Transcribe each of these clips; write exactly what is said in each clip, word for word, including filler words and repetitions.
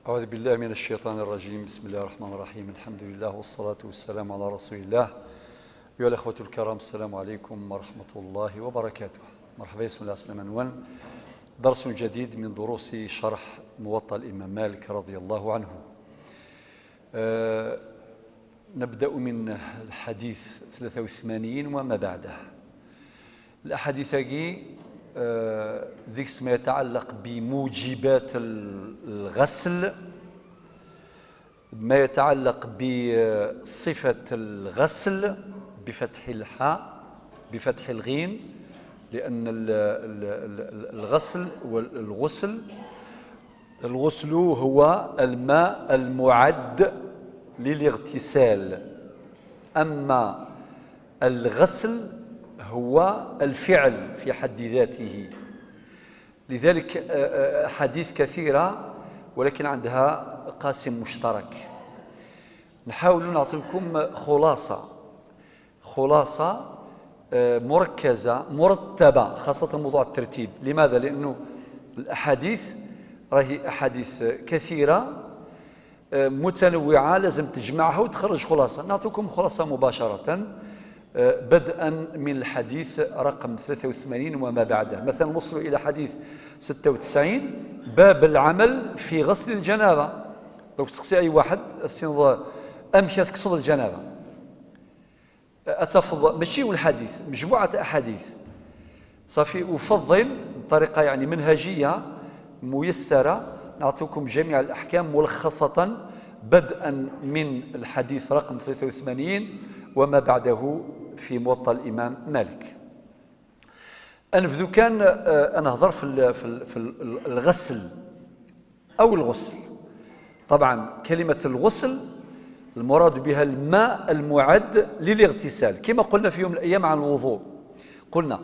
أعوذ بالله من الشيطان الرجيم. بسم الله الرحمن الرحيم. الحمد لله والصلاة والسلام على رسول الله. أيها الأخوة الكرام، السلام عليكم ورحمة الله وبركاته. مرحبا، بسم الله السلام عليكم. درس جديد من دروس شرح موطأ الإمام مالك رضي الله عنه. آه، نبدأ من الحديث ثلاثة وثمانين وما بعده. الأحاديث-agi, آه، deg-s ما يتعلق بموجبات ال-، الغسل، ما يتعلق بصفة الغسل بفتح الحاء، بفتح الغين، لأن ال-، ال-، ال-، ال-، الغسل والغسل، الغسل هو الماء المعد للاغتسال، أما الغسل هو الفعل في حد ذاته. لذلك، آه، آه، أحاديث كثيرة، ولكن عندها قاسم مشترك. نحاول نعطيكم خلاصة، خلاصة، آه، مركزة، مرتبة، خاصة موضوع الترتيب. لماذا؟ لأنه الأحاديث راهي أحاديث كثيرة، آه، متنوعة، لازم تجمعها وتخرج خلاصة. نعطيكم خلاصة مباشرة، آه، بدءا من الحديث رقم ثلاثة وثمانين وما بعده. مثلا، نوصلوا إلى حديث ستة وتسعين، باب العمل في غسل الجنابة. Donc تسقسي أي واحد السنظ أمشي تكسض الجنابة، أتفض ماشي والحديث، مجموعة أحاديث. صافي، أفضل بطريقة يعني منهجية ميسرة نعطيكم جميع الأحكام ملخصة، بدءا من الحديث رقم ثلاثة وثمانين وما بعده في موطأ الإمام مالك. أنبدو كان، آه، أنهضر في ال-، في ال-، في ال-، الغسل أو الغسل. طبعا كلمة الغسل المراد بها الماء المعد للاغتسال، كما قلنا في يوم من الأيام عن الوضوء. قلنا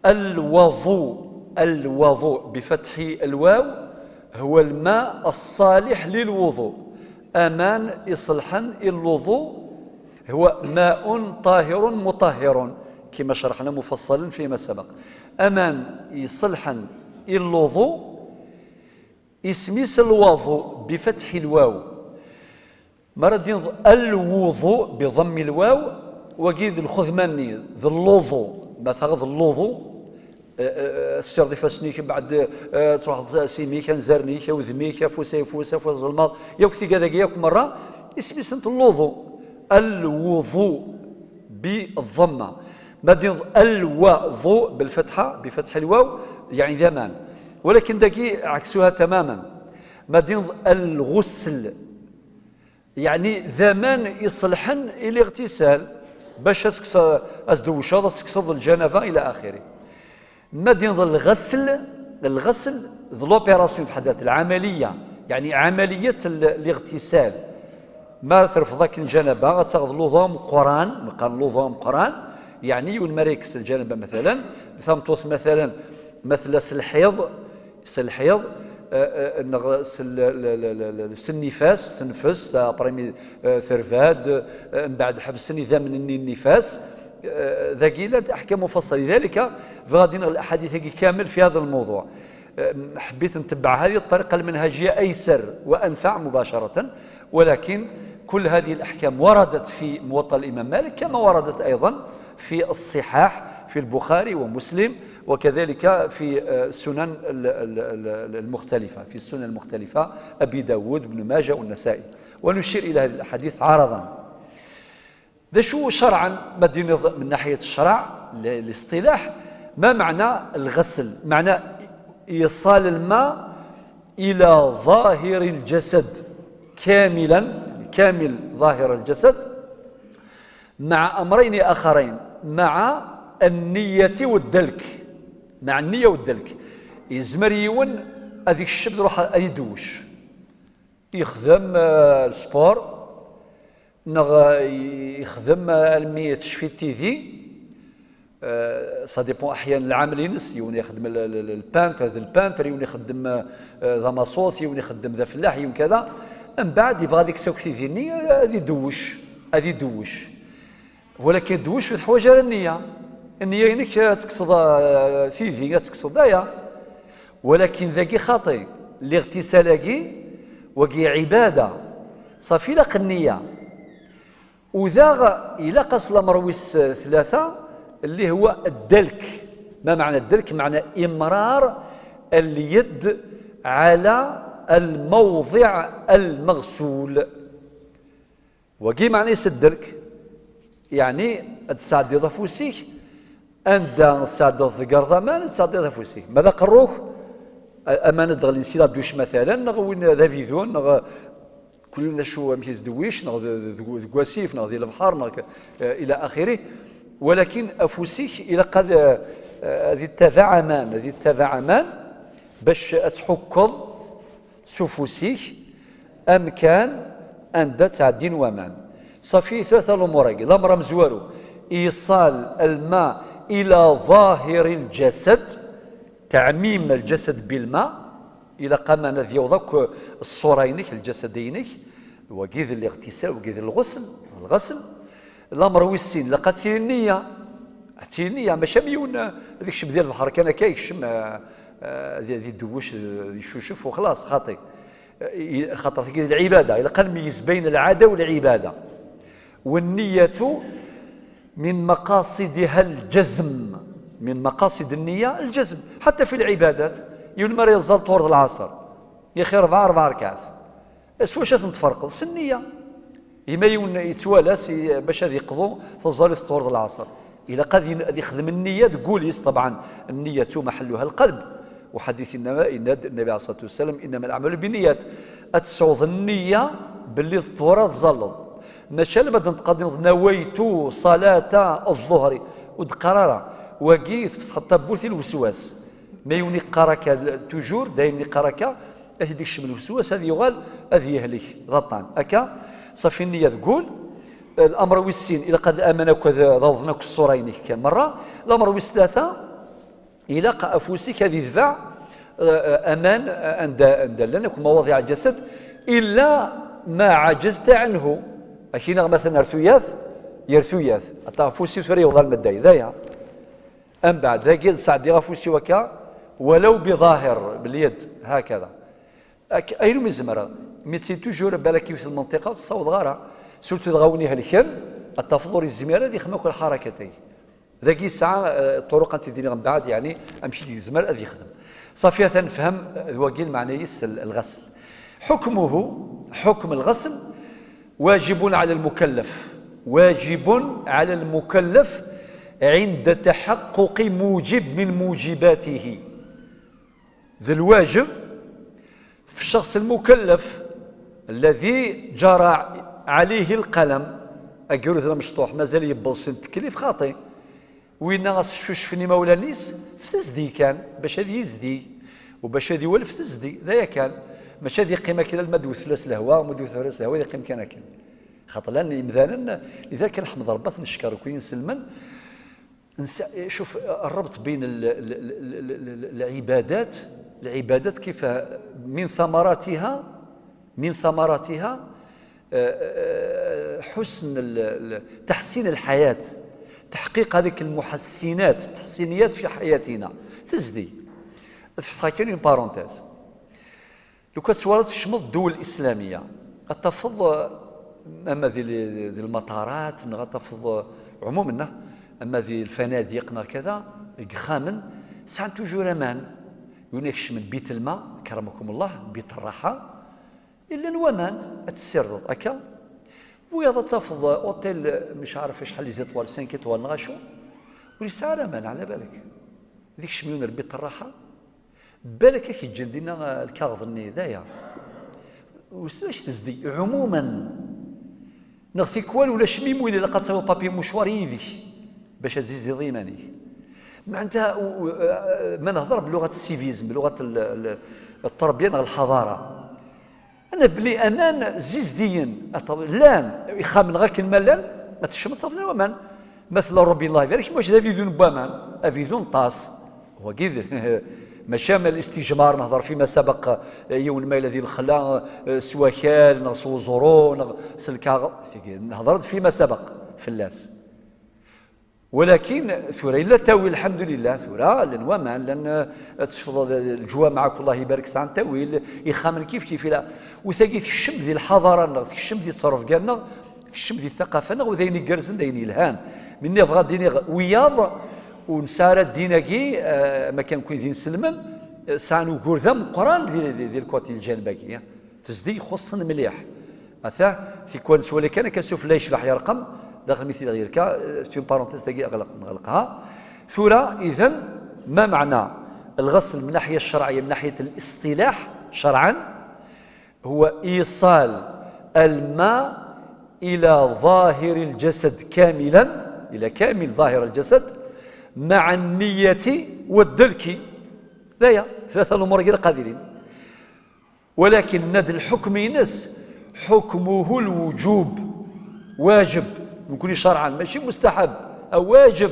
الوضوء، الوضوء بفتح الواو هو الماء الصالح للوضوء. أمان يصلحن الوضوء هو ماء طاهر مطهر، كما شرحنا مفصلا فيما سبق. أمان يصلحن الوضوء اسميس الوضوء بفتح الواو. مرة دين الوضوء بضم الواو، وقيد الخذماني ذا اللوضو، ما تغض اللوضو. آه، آه، آه، السير ضيف سنيك بعد، آه، تروح سيميك، انزرنيك، وذميك، فوسا، فوسا، فوس الظلمات، ياك ثيقا ذاك ياك مرة، اسميس انت اللوضو. الوضوء بالضمة. ما دين الوضوء بالفتحة، بفتح الواو، يعني ذمان. ولكن داكي عكسها تماما. ما دين الغسل، يعني ذمان يصلحن الاغتسال باش أسكس-، أزدوشاض، أسكسض الجنابة إلى آخره. ما دين الغسل، الغسل ذ l'opération في حد ذات العملية، يعني عملية ال-، الاغتسال. ما ترفضك الجنابة، غتاخذ لوضوم قران، مقال لوضوم قران، يعني يون مريكس الجنابة مثلا، ثمطوث مثلا، مثل الحيض، سلحيض، آه، آه، نغ-، سل-، ل-، ل-، ل-، ل-، سن النفاس، تنفس، تا بريمي، آه، ثرفاد، آه، من بعد حبسني ذا من النفاس، آه، ذاكي لا أحكام مفصلة. لذلك غادي نغ-، الأحاديث هاكي كامل في هذا الموضوع. آه، حبيت نتبع هذه الطريقة المنهجية أيسر وأنفع مباشرة، ولكن كل هذه الأحكام وردت في موطأ الإمام مالك، كما وردت أيضا في الصحاح، في البخاري ومسلم، وكذلك في، آه، السنن ال-، ال-، ال-، المختلفة، في السنن المختلفة، أبي داود، ابن ماجه، والنسائي. ونشير إلى هذه الأحاديث عرضا. ذا شو شرعا، ما دينض من ناحية الشرع، ل-، الاصطلاح، ما معنى الغسل؟ معنى إيصال الماء إلى ظاهر الجسد كاملا، يعني كامل ظاهر الجسد، مع أمرين آخرين، مع النية والدلك، مع النية والدلك. يزمر يون هذيك الشب يروح يدوش، يخدم، آه، السبور، نغ يخدم، آه، المية تشفي تي في. آه، ça dépend أحيانا العمل ينس، يون يخدم ال-، ال-، ال-، البانتر، ذا البانتر، يون يخدم، آه، ذا ماصوث، يون يخدم ذا فلاح، يون كذا. من بعد يبغى ديك ساكتي ذيني، آه، هذه دوش، هذه دوش. ولكن دوش في الحوايج على النية. النية إنك تقصد، آه، في ذي تقصد، آه، يا. ولكن ذاكي خاطي، الاغتسال ذاكي Wagi ɛibada. Ṣafi ilaq nniya. U daɣ ilaq-as lamer wis tlata, اللي هو الدلك. ما معنى الدلك؟ معنى إمرار اليد على الموضع المغسول. Wagi meɛna-s ddalk, yeɛni ad tesɛeddiḍ afus-ik anda tesɛeddiḍ, tegreḍ aman, ad tesɛeddiḍ afus-ik. Ma d aqerru-k, a-, aman ad d-ɣlin si la douche matalan, neɣ win d abidun, neɣ kul d acu, amek yezdewwic, neɣ d-, d-, deg wasif, neɣ di lebḥer, neɣ k-, eh, ila axiri. Walakin afus-ik ilaq ad, eh, ad yettabaɛ aman, ad yettabaɛ aman bac ad tḥukkeḍ s ufus-ik amkan anda ttɛeddin waman. Ṣafi, tlata lumuṛ-agi. Lameṛ amezwaru, إيصال الماء إلى ظاهر الجسد، تعميم الجسد بالماء. Ilaq aman ad yaweḍ akk ṣṣura-inek, lǧasad-inek. Wagi d liɣtisal, wagi d lɣusl, lɣesl. Lameṛ wis sin, ilaq ad tili nniya. Ad tili nniya, mačči am yiwen, eh, ad ikcem di lebḥer kan akka, ikcem, eh, eh, di, di dewwec, eh, yeccucef u xlaṣ, xaṭi. Eh, i-, xaṭer tagi d lɛibada, ilaq ad nmeyyez bayen lɛada u lɛibada. والنية من مقاصدها الجزم، من مقاصد النية الجزم، حتى في العبادات. Yiwen mi ara yeẓẓal ṭhur d lɛaṣer, yaxi rebɛa, rebɛa rkaɛat. S wacu ad ten-tferqeḍ? S nniya. Ima yiwen yettwala si, bac ad yeqḍu taẓallit ṭhur d lɛaṣer, ilaq ad yin-, ad yexdem nniya deg wul-is, ṭebɛen, النية محلها القلب. Uḥadit inna-, yenna-d Nnabi ɛalayhi ṣṣalatu wassalam: إنما الأعمال بالنيات. Ad tesɛuḍ nniya belli d ṭhur ad tẓalleḍ. Mačči alamma d-, tqadineḍ: نويت صلاة الظهر. Ur d-qqar ara. Wagi tfetḥeḍ tawwurt i lweswas. Ma yiwen iqqar akka, toujours, dayem iqqar akka, ad t-id-ikcem lweswas, ad yuɣal ad yehlek, d aṭṭan. Akka, ṣafi nniya deg wul, lameṛ wis sin, ilaq ad aman akk ad, ad awḍen akk ṣṣura-inek kan meṛṛa. Lameṛ wis tlata, ilaq afus-ik ad itbeɛ, eh, eh, aman, eh, anda, anda llan akk mawaḍiɛ lǧasad, إلا ما عجزت عنه. Akinaɣ matan ar tuyat, yir tuyat. Ata afus-iw tura yewḍa lmedday, d aya. Ambeɛd, dagi ad sɛeddiɣ afus-iw akka, ولو بظاهر اليد، هكذا. Ak-, ayen umi zemreɣ. Mi tt-, toujours balak yiwet lmenṭiqa ur tt-ssawḍeɣ ara. Surtout dɣa win ihelken, ad tafeḍ ur yezmir ad yexdem akk lḥarakat-agi. Dagi yesɛa, eh, ṭuruq ad t-id-iniɣ mbeɛd, yeɛni amek i yezmer ad yexdem. Ṣafi, atan nefhem, eh, d wagi lmeɛna-is l-, lɣesl. حكمه، حكم الغسل، واجب على المكلف، واجب على المكلف عند تحقق موجب من موجباته. D lwajeb f ccexs lmukellef, الذي جرى عليه القلم, agrud d amecṭuḥ, mazal yewweḍ sin teklif, xaṭi. Winna as-ccucfen imawlan-is f tezdeg kan, bac ad yezdig, u bac ad iwal f tezdeg, d aya kan. Mačči ad yeqqim akken alma d-wet fell-as lehwa, ma d-wet fell-as lehwa, ad yeqqim kan akken. Xaṭer llan yimdanen, lidalik ad neḥmed Rebbi, ad t-neckeṛ akk inselmen, نس-، شوف الربط بين ال-، ال-، ال-، ال-، ال-، العبادات، العبادات كيف من ثمراتها، من ثمراتها، آه، آه، حسن ال-، ال-، تحسين الحياة، تحقيق هذيك المحسنات، التحسينيات في حياتنا. Tezdi. Tfetḥ kan une parenthèse. Lukan twalaḍ tkecmeḍ ddwel islamiyya, ad tafeḍ, eh, ama di, di lmaṭarat, neɣ ad tafeḍ, eh, ɛumumen, neɣ ama di lfanadiq, neɣ kada, deg yexxamen, sɛan toujours aman. Yiwen ikecmen bit lma, akramakumullah, bit rraḥa, llan waman, ad tessirdeḍ akka. Wiyaḍ ad tafeḍ, eh, hôtel, eh, mec ɛaref acḥal les étoiles, cinq étoiles, neɣ acu, ur yesɛi ara aman, ɛla balak. Ad ikcem yiwen ar bit rraḥa, Balak ad k-ǧǧen dinna, eh, lkaɣeḍ-nni, d aya. Wissen acu tezdi, ɛumumen. Neɣ tikwal ulac mim win ilaq ad tawiḍ papier mouchoir yid-k bac ad tziziḍ iman-ik. Meɛna, u-, u-, eh, ma nehḍer belluɣat civisme, belluɣat l-, l-, التربية neɣ الحضارة. Ad naf belli aman zizdiyen, llan ixxamen akken ma llan, ad tecmeḍ tafeḍ aman. Ma tella robine, Allah ibarek, mačči d abidun n waman, abidun n ṭas. Wagi d, mačči am الاستجمار, nehḍer فيما سبق, eh, yiwen ma yella di lexla, eh, s wakal, neɣ s uẓru, neɣ s lkaɣeḍ, tigi, nehḍer-d فيما سبق fell-as. Walakin tura yella ttawil, lḥemdulillah, tura llan waman, llan, eh, ad tecfeḍ, eh, lǧumaɛ, kullah ibarek, sɛan ttawil, ixxamen kif kif, ila. U tagi tekcem di lḥaḍara-nneɣ, tekcem di ttrebga-nneɣ, tekcem di ttaqafa-nneɣ, u d ayen igerrzen, d ayen yelhan. Mi nniɣ bɣiɣ ad d-iniɣ wiyaḍ, ur nesɛi ara ddin-agi, eh, ma kan kun d inselmen, eh, sɛan ugur d ameqqran di, di, di lkwaṭi, lǧanib-agi, eh. Tezdeg xuṣṣen mliḥ. Ata, tikwal nettwali kan akka sufella yecbeḥ yerqem, daxel mi tili ɣir-ka, eh, c'est une parenthèse tagi, ɣleq-, nɣelqha. Tura, idan, ma meɛna الغسل من الناحية الشرعية، من ناحية الاصطلاح شرعا، هو إيصال الماء إلى ظاهر الجسد كاملا، إلى كامل ظاهر الجسد، مع النية والدلك. D aya, tlata lumuṛ-agi d qadirin. Walakin nna-d lḥukm-ines, حكمه الوجوب. Wajeb. Nekkni cerɛan, mačči mustḥab. A wajeb.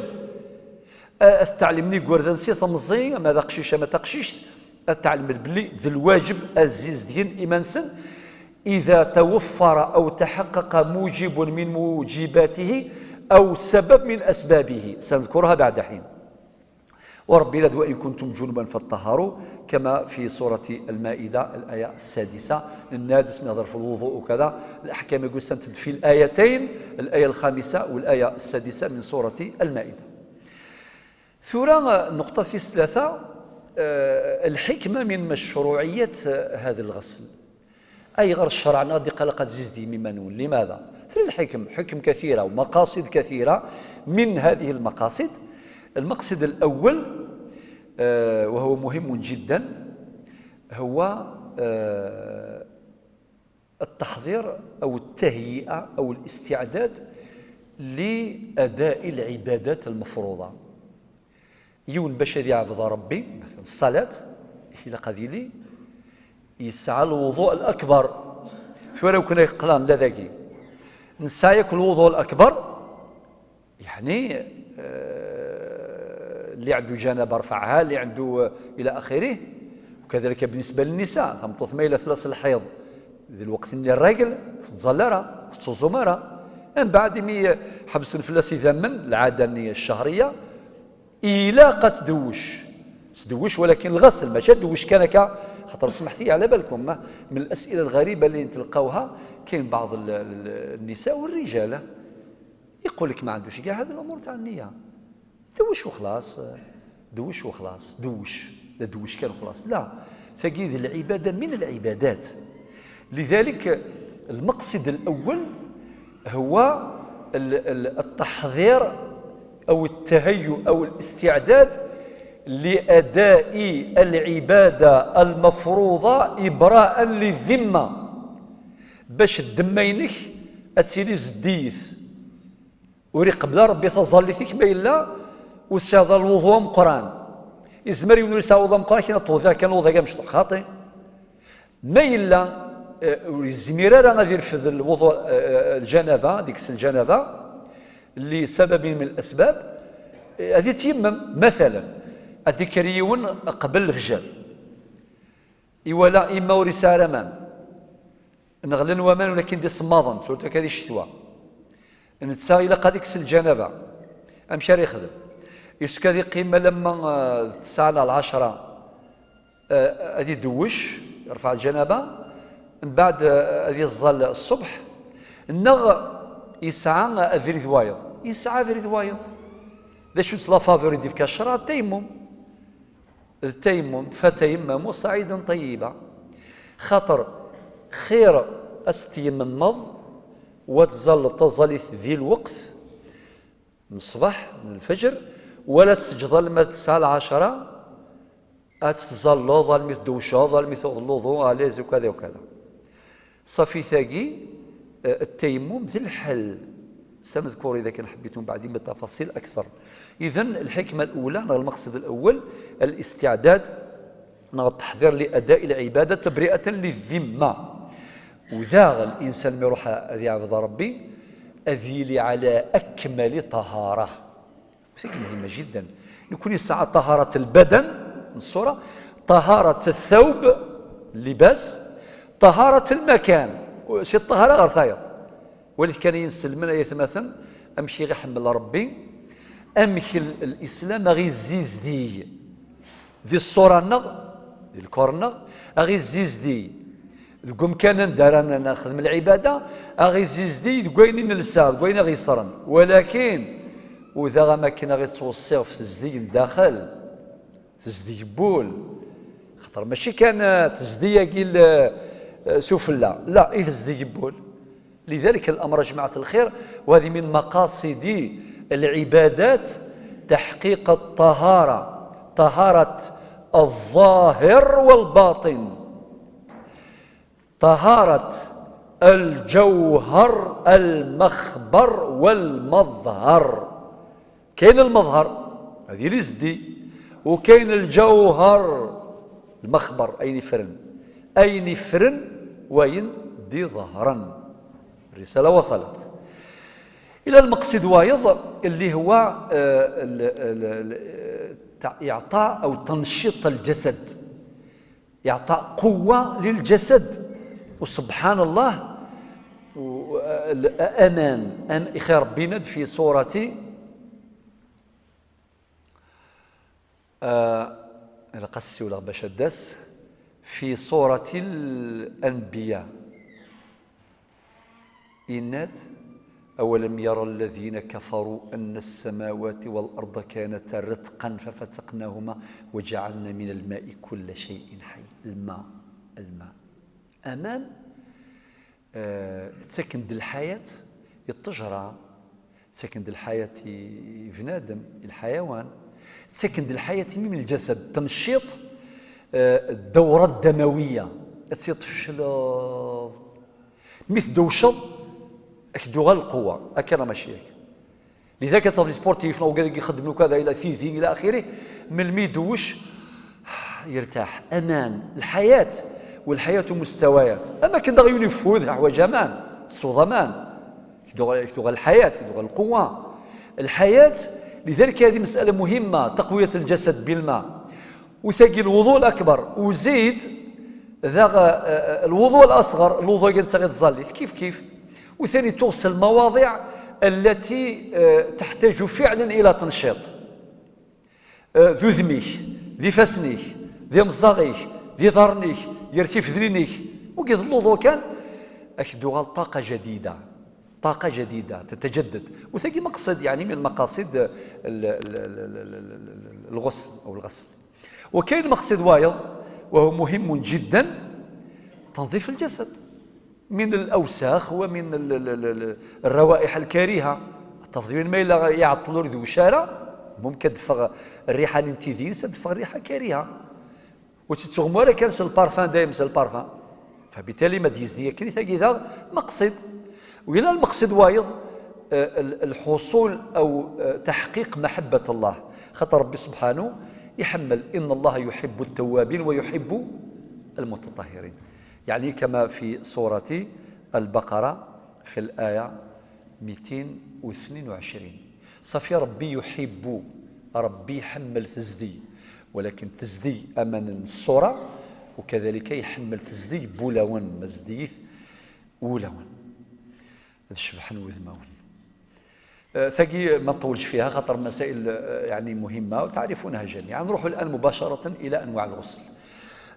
A, ad teɛlem igerdan si temẓi, ama d aqcic, ama d taqcict, ad teɛlem belli d lwajeb ad zizdigen iman-nsen, إذا توفر أو تحقق موجب من موجباته أو سبب من أسبابه، سنذكرها بعد حين. وربي لا، وإن كنتم جنبا فاطهروا، كما في سورة المائدة الآية السادسة. Nenna-d asmi nehder ɣef lwuḍu u kada, leḥkam-agi usan-d fi l-ayatayn, الآية الخامسة والآية السادسة من سورة المائدة. Tura, nneqṭa tis tlata, eh, الحكمة من مشروعية هذا الغسل. Ayɣer ccṛeɛ-nneɣ ad iqal ad tzizdem iman-nwen؟ لماذا؟ Tella lḥikm, حكم كثيرة ومقاصد كثيرة. من هذه المقاصد، المقصد الأول، آه، وهو مهم جدا، هو، آه، التحضير أو التهيئة أو الاستعداد لأداء العبادات المفروضة. Yiwen bac ad iɛbed Ṛebbi, مثلا الصلاة, ilaq ad yili yesɛa الوضوء الأكبر. Tura wi-ken-iqlan la dagi, nesɛa yakk الوضوء الأكبر, yeɛni, eh, اللي عنده جنابة رفعها, اللي عنده, eh, إلى آخره. وكذلك بالنسبة للنساء, tameṭṭut ma yella tella s lḥiḍ di lweqt-nni n règles, ur tettẓalla ara, ur tettuẓum ara. Mbeɛd imi ḥebsen fell-as idammen, العادة-nni الشهرية, ilaq ad tdewwec. Tdewwec, walakin الغسل, mačči ad tdewwec kan akka, xaṭer smeḥt-iyi ɛla balkum, من الأسئلة الغريبة اللي نتلقاوها, كاين بعض ال-, ال-, النساء والرجال, يقول لك ما عندوش كاع هذه الأمور تاع النية. دوش وخلاص، دوش وخلاص، دوش، لا دوش كان وخلاص، لا. تجد العبادة من العبادات. لذلك المقصد الأول هو ال-، ال-، التحضير أو التهيؤ أو الاستعداد لأداء العبادة المفروضة إبراء للذمة، باش الذمة-inek ad tili zeddiyet. Ur iqebbel ara Ṛebbi taẓallit-ik ma yella ur tesɛiḍ ara lwuḍu ameqqran. Izmer yiwen ur yesɛi awuḍu ameqqran, kra tewḍiɛ kan lwuḍu-agi amecṭuḥ, xaṭi. Ma yella, eh, ur yezmir ara ad irfed lwuḍu, eh, eh, lǧanaba, deg-s lǧanaba, لسبب من الأسباب, eh, ad ityemmem, مثلا, ad d-ikker yiwen qbel lefjer. Iwala imma ur yesɛi ara aman. Neɣlen waman, walakin d isemmaḍen, surtout akka di ccetwa. Netta ilaq ad ikkes lǧanaba. Amek ara yexdem? Yessefk ad iqqim alamma, eh, d ttesɛa neɣ lɛecṛa, eh, ad idewwec, yerfeɛ lǧanaba, mbeɛd, eh, ad iẓẓal ṣṣbeḥ, neɣ yesɛa abrid wayeḍ? Yesɛa abrid wayeḍ. D acu-tt la faveur i d-ifka ccṛeɛ? Tayammum. D tayammum, فتيمموا صعيدا طيبا. Xaṭer xir ad s-tyammmeḍ, wa tẓalleḍ taẓallit di lweqt n ṣṣbeḥ, n lfeǧr, wala ad teǧǧeḍ alma d ttesɛa lɛecṛa, ad tẓalleḍ almi tdewceḍ, almi tuɣeḍ luḍu, à l'aise, ukada ukada. Ṣafi tagi, eh, التيمم d lḥel. سنذكر إذا كان حبيتم بعدين بالتفاصيل أكثر. إذن الحكمة الأولى, neɣ المقصد الأول, الاستعداد, neɣ التحضير لأداء العبادة تبرئة للذمة. U daɣ الإنسان mi iruḥ ad iɛbed Ṛebbi, ad yili على أكمل طهارة. Tagi مهمة جدا. Nekkni nesɛa طهارة البدن, n ṣṣura, طهارة الثوب, اللباس, طهارة المكان, si ṭṭahara ɣer tayeḍ. Walit kan ay inselmen, ay atmaten, amek i ɣ-iḥemmel Ṛebbi, Amek l-, Lislam a ɣ-izzizdig di ṣṣura-nneɣ, di lkor-nneɣ, a ɣ-izzizdig deg umkan anda ara n-, nexdem lɛibada, a ɣ-izzizdig deg wayen i nelsa, deg wayen i ɣ-yeṣṣren. Walakin, ur d aɣ am akken a ɣ-ittweṣṣi ɣef tezdeg n daxel, tezdeg n wul. Xaṭer mačči kan, eh, tezdeg-agi l-, eh, sufella, la, i tezdeg n wul. لذلك الأمر يا جماعة الخير، وهذه من مقاصد العبادات، تحقيق الطهارة، طهارة الظاهر والباطن، طهارة الجوهر المخبر والمظهر. كاين المظهر، هذه لي زدي، وكاين الجوهر، المخبر، أين يفرن، أين يفرن وين دي ظهرا. الرسالة وصلت إلى المقصد وايض اللي هو، آه، ال-، ال-، ال-، تع-، إعطاء أو تنشيط الجسد، إعطاء قوة للجسد. وسبحان الله، و-، ال-، أمان، أم-، إخي ربنا في سورة، آه، إلا قصي ولا باش الدس، في سورة الأنبياء. إنات: أولم ير الذين كفروا أن السماوات والأرض كانتا رتقا ففتقناهما وجعلنا من الماء كل شيء حي. الماء، الماء. Aman, eh, ttaken-d lḥayat i ṭṭejra, ttaken-d lḥayat i, i bnadem, i lḥayawan, ttaken-d lḥayat i mim lǧasad, تنشيط, eh, الدورة الدموية. Ad tt-tfecleḍ. Mi tdewceḍ, ad k-d-tuɣal lqewwa. Akka neɣ mačči akka? لذلك ad tafeḍ les sportifs neɣ wigad i ixeddmen akk ada ila tidi ila axiri, melmi idewwec, yertaḥ, aman, lḥayat, والحياة مستويات. Am akken daɣ yiwen yeffud, yeḥwaǧ aman, tesweḍ aman. K-tuɣal, k-tuɣal lḥayat, k-tuɣal lqewwa. Lḥayat, لذلك هذه مسألة مهمة، تقوية الجسد بالماء. U tagi lwuḍu الأكبر. U zid, daɣ, eh, eh, lwuḍu الأصغر, lwuḍu-agi netta ɣer tẓallit, kif kif. U tani tuɣ s المواضع التي, eh, تحتاج فعلا إلى تنشيط. Eh, d udem-ik, d ifassen-ik, d imeẓẓaɣ-ik, d iḍarren-ik, gar tifednin-ik. Wagi d lwuḍu kan, ad k-d-tuɣal طاقة جديدة. طاقة جديدة تتجدد. U tagi مقصد, يعني, من مقاصد ال-, ال-, ال-, ال-, ال-, ال-, الغسل أو الغسل. وكاين مقصد وايض، وهو مهم جدا، تنظيف الجسد من الأوساخ ومن ال-, ال-, ال-, ال-, الروائح الكريهة. Tafeḍ yiwen ma yella iɛeṭṭel ur idewwec ara, ممكن ad d-teffeɣ الريحة n tidi-ines, ad d-teffeɣ الريحة كريهة. Ur tt-tuɣem ara kan s البارفان, dayem s البارفان. فبالتالي ma d-yezdi akken i tagi daɣ مقصد. ويلا المقصد وايض, eh, ال-, الحصول أو, eh, تحقيق محبة الله. Xaṭer Ṛebbi سبحانه يحمل: إن الله يحب التوابين ويحب المتطهرين. يعني كما في سورة البقرة في الآية ميتين وثنين وعشرين. صافي، ربي يحب، ربي يحمل تزدي، ولكن تزدي أمان الصورة، وكذلك يحمل تزدي بولون، مزديث ولون. هذا الشبح نوذ ماون. آه، ثقي ما نطولش فيها، خاطر مسائل, آه، يعني مهمة وتعرفونها جميعا. نروح الآن مباشرة إلى أنواع الغسل.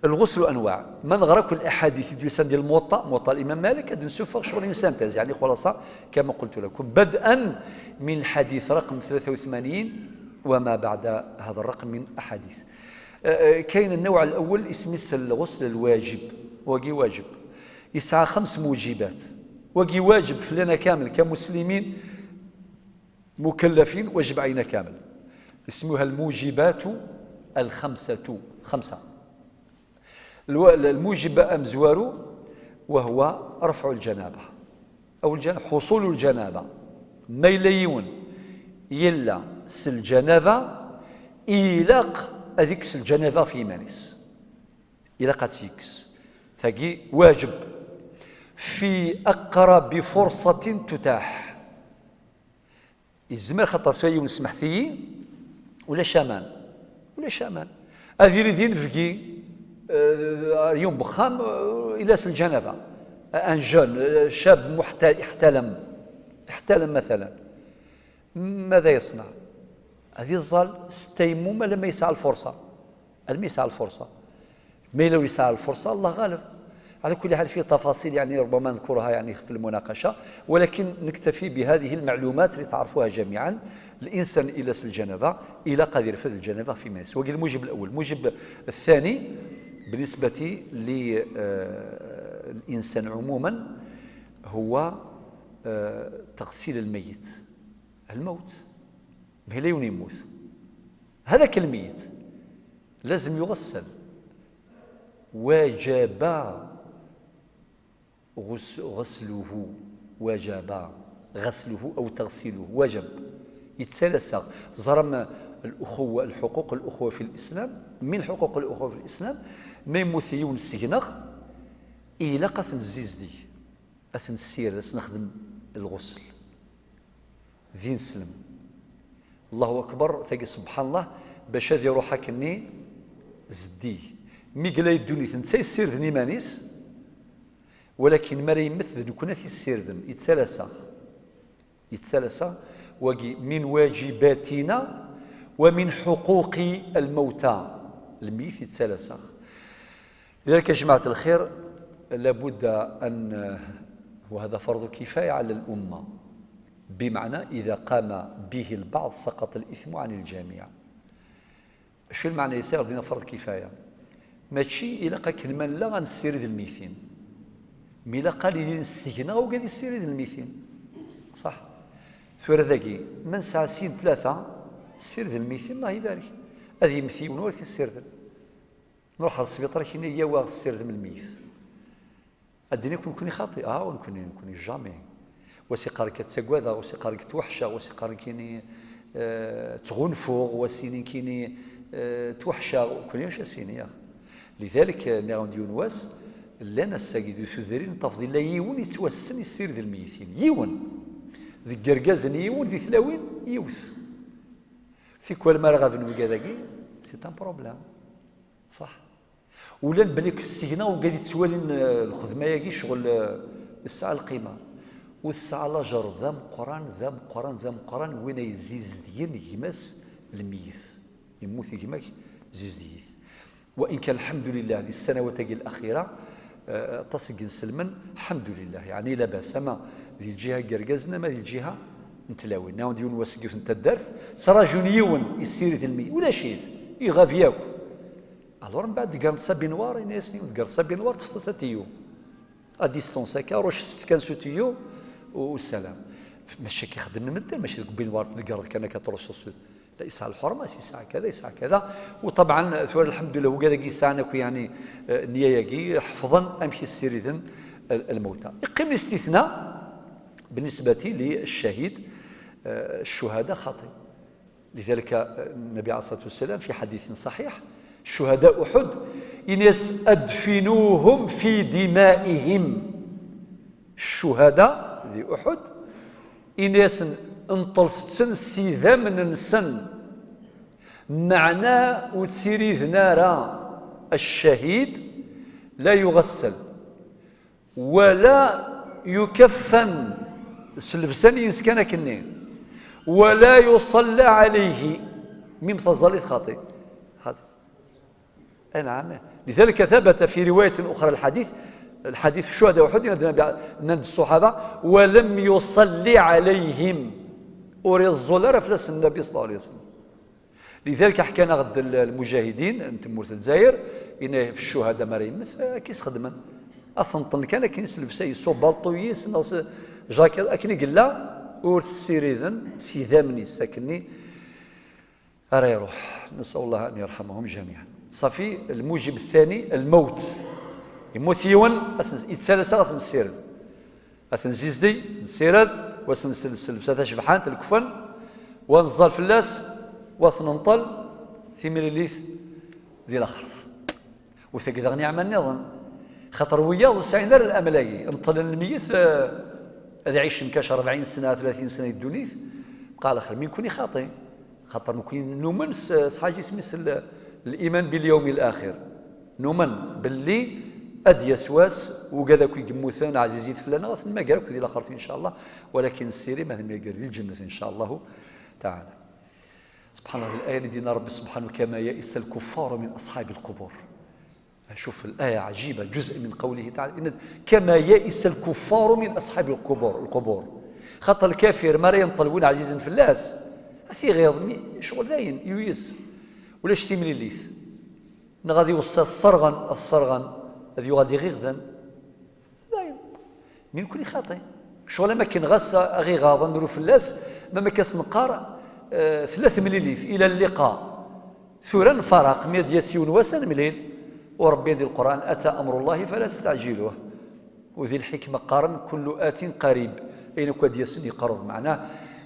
الغسل أنواع. ما نغرق الأحاديث ديال سند الموطأ، موطأ الإمام مالك، هاد نسوفغ شغل une synthèse، يعني خلاصة كما قلت لكم، بدءا من الحديث رقم ثلاثة وثمانين وما بعد هذا الرقم من أحاديث. آه، آه، كاين النوع الأول اسمه الغسل الواجب، واقي واجب، يسعى خمس موجبات، واقي واجب فلنا كامل كمسلمين مكلفين، واجب علينا كامل، اسمها الموجبات الخمسة، خمسة. الو-، الموجب أمزوارو وهو رفع الجنابة أو الجن-، حصول الجنابة. ما إلا يون يلا سل جنابة، إلاق أذيكس الجنابة في مانيس، إلاق أتيكس ثقي واجب في أقرب فرصة تتاح. يزمر خاطر فيا ونسمح فيه ولا شامان، ولا شامان. هذه اللي دين فقي، آه، يوم بخام، آه، إلى الجنابة. أن جون، آه، شاب محت-، احتلم، احتلم مثلا. ماذا يصنع؟ Ad iẓẓal s tayemmum alamma yesɛa lfurṣa. Alamma yesɛa lfurṣa. Ma yella ur yesɛa lfurṣa, Allah ɣaleb. على كل حال، في تفاصيل يعني ربما نذكرها يعني في المناقشة، ولكن نكتفي بهذه المعلومات لتعرفوها جميعا. الإنسان إلا سال الجنابة، إلا قادر يرفد الجنابة في ميس. وقال الموجب الأول. الموجب الثاني بالنسبة للإنسان عموما هو آه، تغسيل الميت. الموت. ما هي لا يموت. هذاك الميت لازم يغسل. وجب غس-، غسله. وجب غسله أو تغسيله. وجب. يتسلسل. زرم الأخوة، الحقوق الأخوة في الإسلام، من حقوق الأخوة في الإسلام، ما يموت يون السجنخ، إلا قثن الزيزدي. أثن السير، أثن نخدم الغسل. ذي نسلم. الله أكبر، تاقي سبحان الله، باش هذه روحك إني زدي. ميقلا يدوني تنسى يسير ذني مانيس، ولكن ما ريمت ذنكنا في السير ذن، يتسلسخ. يتسلسخ، وقي من واجباتنا ومن حقوق الموتى. الميت يتسلسخ. لذلك يا جماعة الخير، لابد أن، وهذا فرض كفاية على الأمة، بمعنى إذا قام به البعض سقط الإثم عن الجميع. شو المعنى يسير دينا فرض كفاية؟ ماشي إلا قا كلمة لا غنسيرد الميتين، مي إلا قال لي نسجنا وقاعد يسيرد الميتين. صح؟ ثورة ذاكي من ساعة سين ثلاثة سيرد الميتين، الله يبارك. هذه يمثي ونور تسيرد. نروح على السبيطار كاين يا واغ السير ذم الميت. الدنيا كون كوني خاطي، اه، ونكوني، نكوني جامي. وسي قارك تسقوادا، وسي قارك توحشا، وسي قارك كيني، آه، تغنفوغ، وسيني كيني، آه، توحشا، كوني واش سيني يا. لذلك، آه، نعاود يون واس، لنا الساقي دو ثذرين تفضي لا يون يتوسن يسير ذي الميتين. يون. ذي قرقازن يون، ذي ثلاوين يوث. في كل ما رغب نوقا ذاكي، سي ان بروبليم. صح. ولان بلي السجنة وقاعد يتسوالين، آه، الخدمة ياكي شغل، آه، تسعى القيمة. وتسعى لاجر ذا مقران، ذا مقران، ذا مقران، وين يزيزدين يماس الميت. يموت يماك زيزديت. وإن كان الحمد لله للسنوات الأخيرة، آه، تصق سلما، الحمد لله، يعني لا بأس، أما ذي الجهة قرقزنا، ما ذي الجهة نتلاوي. ناود يون واسقيوث نتا الدارت، سراجون يون يسيري الميت، ولا شيء، يغاف ياكو. الور من بعد قرنت سابينوار، إني سنين قرنت سابينوار، تفتصل تيو. ا ديستونس هكا، روش تتكنسو تيو والسلام. ماشي كيخدم المدة، ماشي ديك بينوار تقرض كان كتروش سو. لا، يسعى الحرمة، يسعى كذا، يسعى كذا. وطبعا ثوار الحمد لله، وكذا كيسعى نكو يعني، آه، نية ياكي، حفظا أمشي السيريدن ال-، الموتى. يقيم الاستثناء بالنسبة للشهيد، آه، الشهداء خاطئ. لذلك النبي عليه الصلاة والسلام في حديث صحيح، شهداء أحد، إنس أدفنوهم في دمائهم. الشهداء ذي أحد، إنس انطلفتن سيدام ننسن. معنى وتسيري ذنارا الشهيد لا يغسل. ولا يكفن، s llebsa-nni-ines kan akkenni. ولا يصلى عليه، mim taẓallit xaṭi. Xaṭi. أي نعم. لذلك ثبت في رواية أخرى الحديث، الحديث في شهداء أحد، nnan-d الصحابة: ولم يصل عليهم. Ur iẓẓul ara fell-asen Nnbi صلى الله عليه وسلم. لذلك حكى-aɣ-d المجاهدين n tmurt n Lezzayer, yenna-ak: في الشهداء ma ara yemmet, eh, ad k-isxedmen. Ad t-nṭen kan akken s llebsa-is, s ubalṭu-is, neɣ s jakiḍ, akken i yella, ur t-ssiriden s yidammen-is, akkenni ara iruḥ. نسأل الله أن يرحمهم جميعا. صافي، الموجب الثاني الموت. Yemmut yiwen, ad t-, yettales ad t-nessired. Ad t-nzizdi, nessired, wa s-nsel s llebsa tacebḥant, lekfen, wa neẓẓal fell-as, wa t-nenṭel, timlilit di laxert. U tagi daɣ niɛma nniḍen. Xaṭer wiyaḍ ur sɛin ara lamal-agi. Neṭṭlen lmeyyet, eh, ad iɛic mkac rebɛin sna, tlatin sna di ddunit, bqa ɛla xir. Mi nekni xaṭi. Xaṭer nekni numen s, s ḥaǧa isem-is l-, الإيمان باليوم الآخر. Numen belli ad d-yas wass, ugad akk i yemmuten, ɛzizit fell-aneɣ, ad ten-nmager akk di laxert, in ca Allah, walakin ssiri ma ad nmager di lǧennet, in ca Allahu taɛala. سبحان الله، الآية اللي دينا ربي سبحانه: "كما يئس الكفار من أصحاب القبور". شوف الآية عجيبة، جزء من قوله تعالى: "إن كما يئس الكفار من أصحاب القبور". القبور، خاطر الكافر ما راه ينطل وين عزيز فلاس، أثي غيظ مي شغل داين يويس، ولاش تمليليت، نغادي يوصل الصرغن، الصرغن هذا يغادي غيغذن. دايم. من كل خاطئ. شغل ما كان غاس أغي غاضا نرو فلاس، ما ما كاس نقار، آه، ثلاث مليليت. إلى اللقاء. ثورا فرق ميد ياسيون واسن مليل. وربي دي القرآن: "أتى أمر الله فلا تستعجلوه". وذي الحكمة قارن: "كل آت قريب". أين كود ياسن يقرب معناه.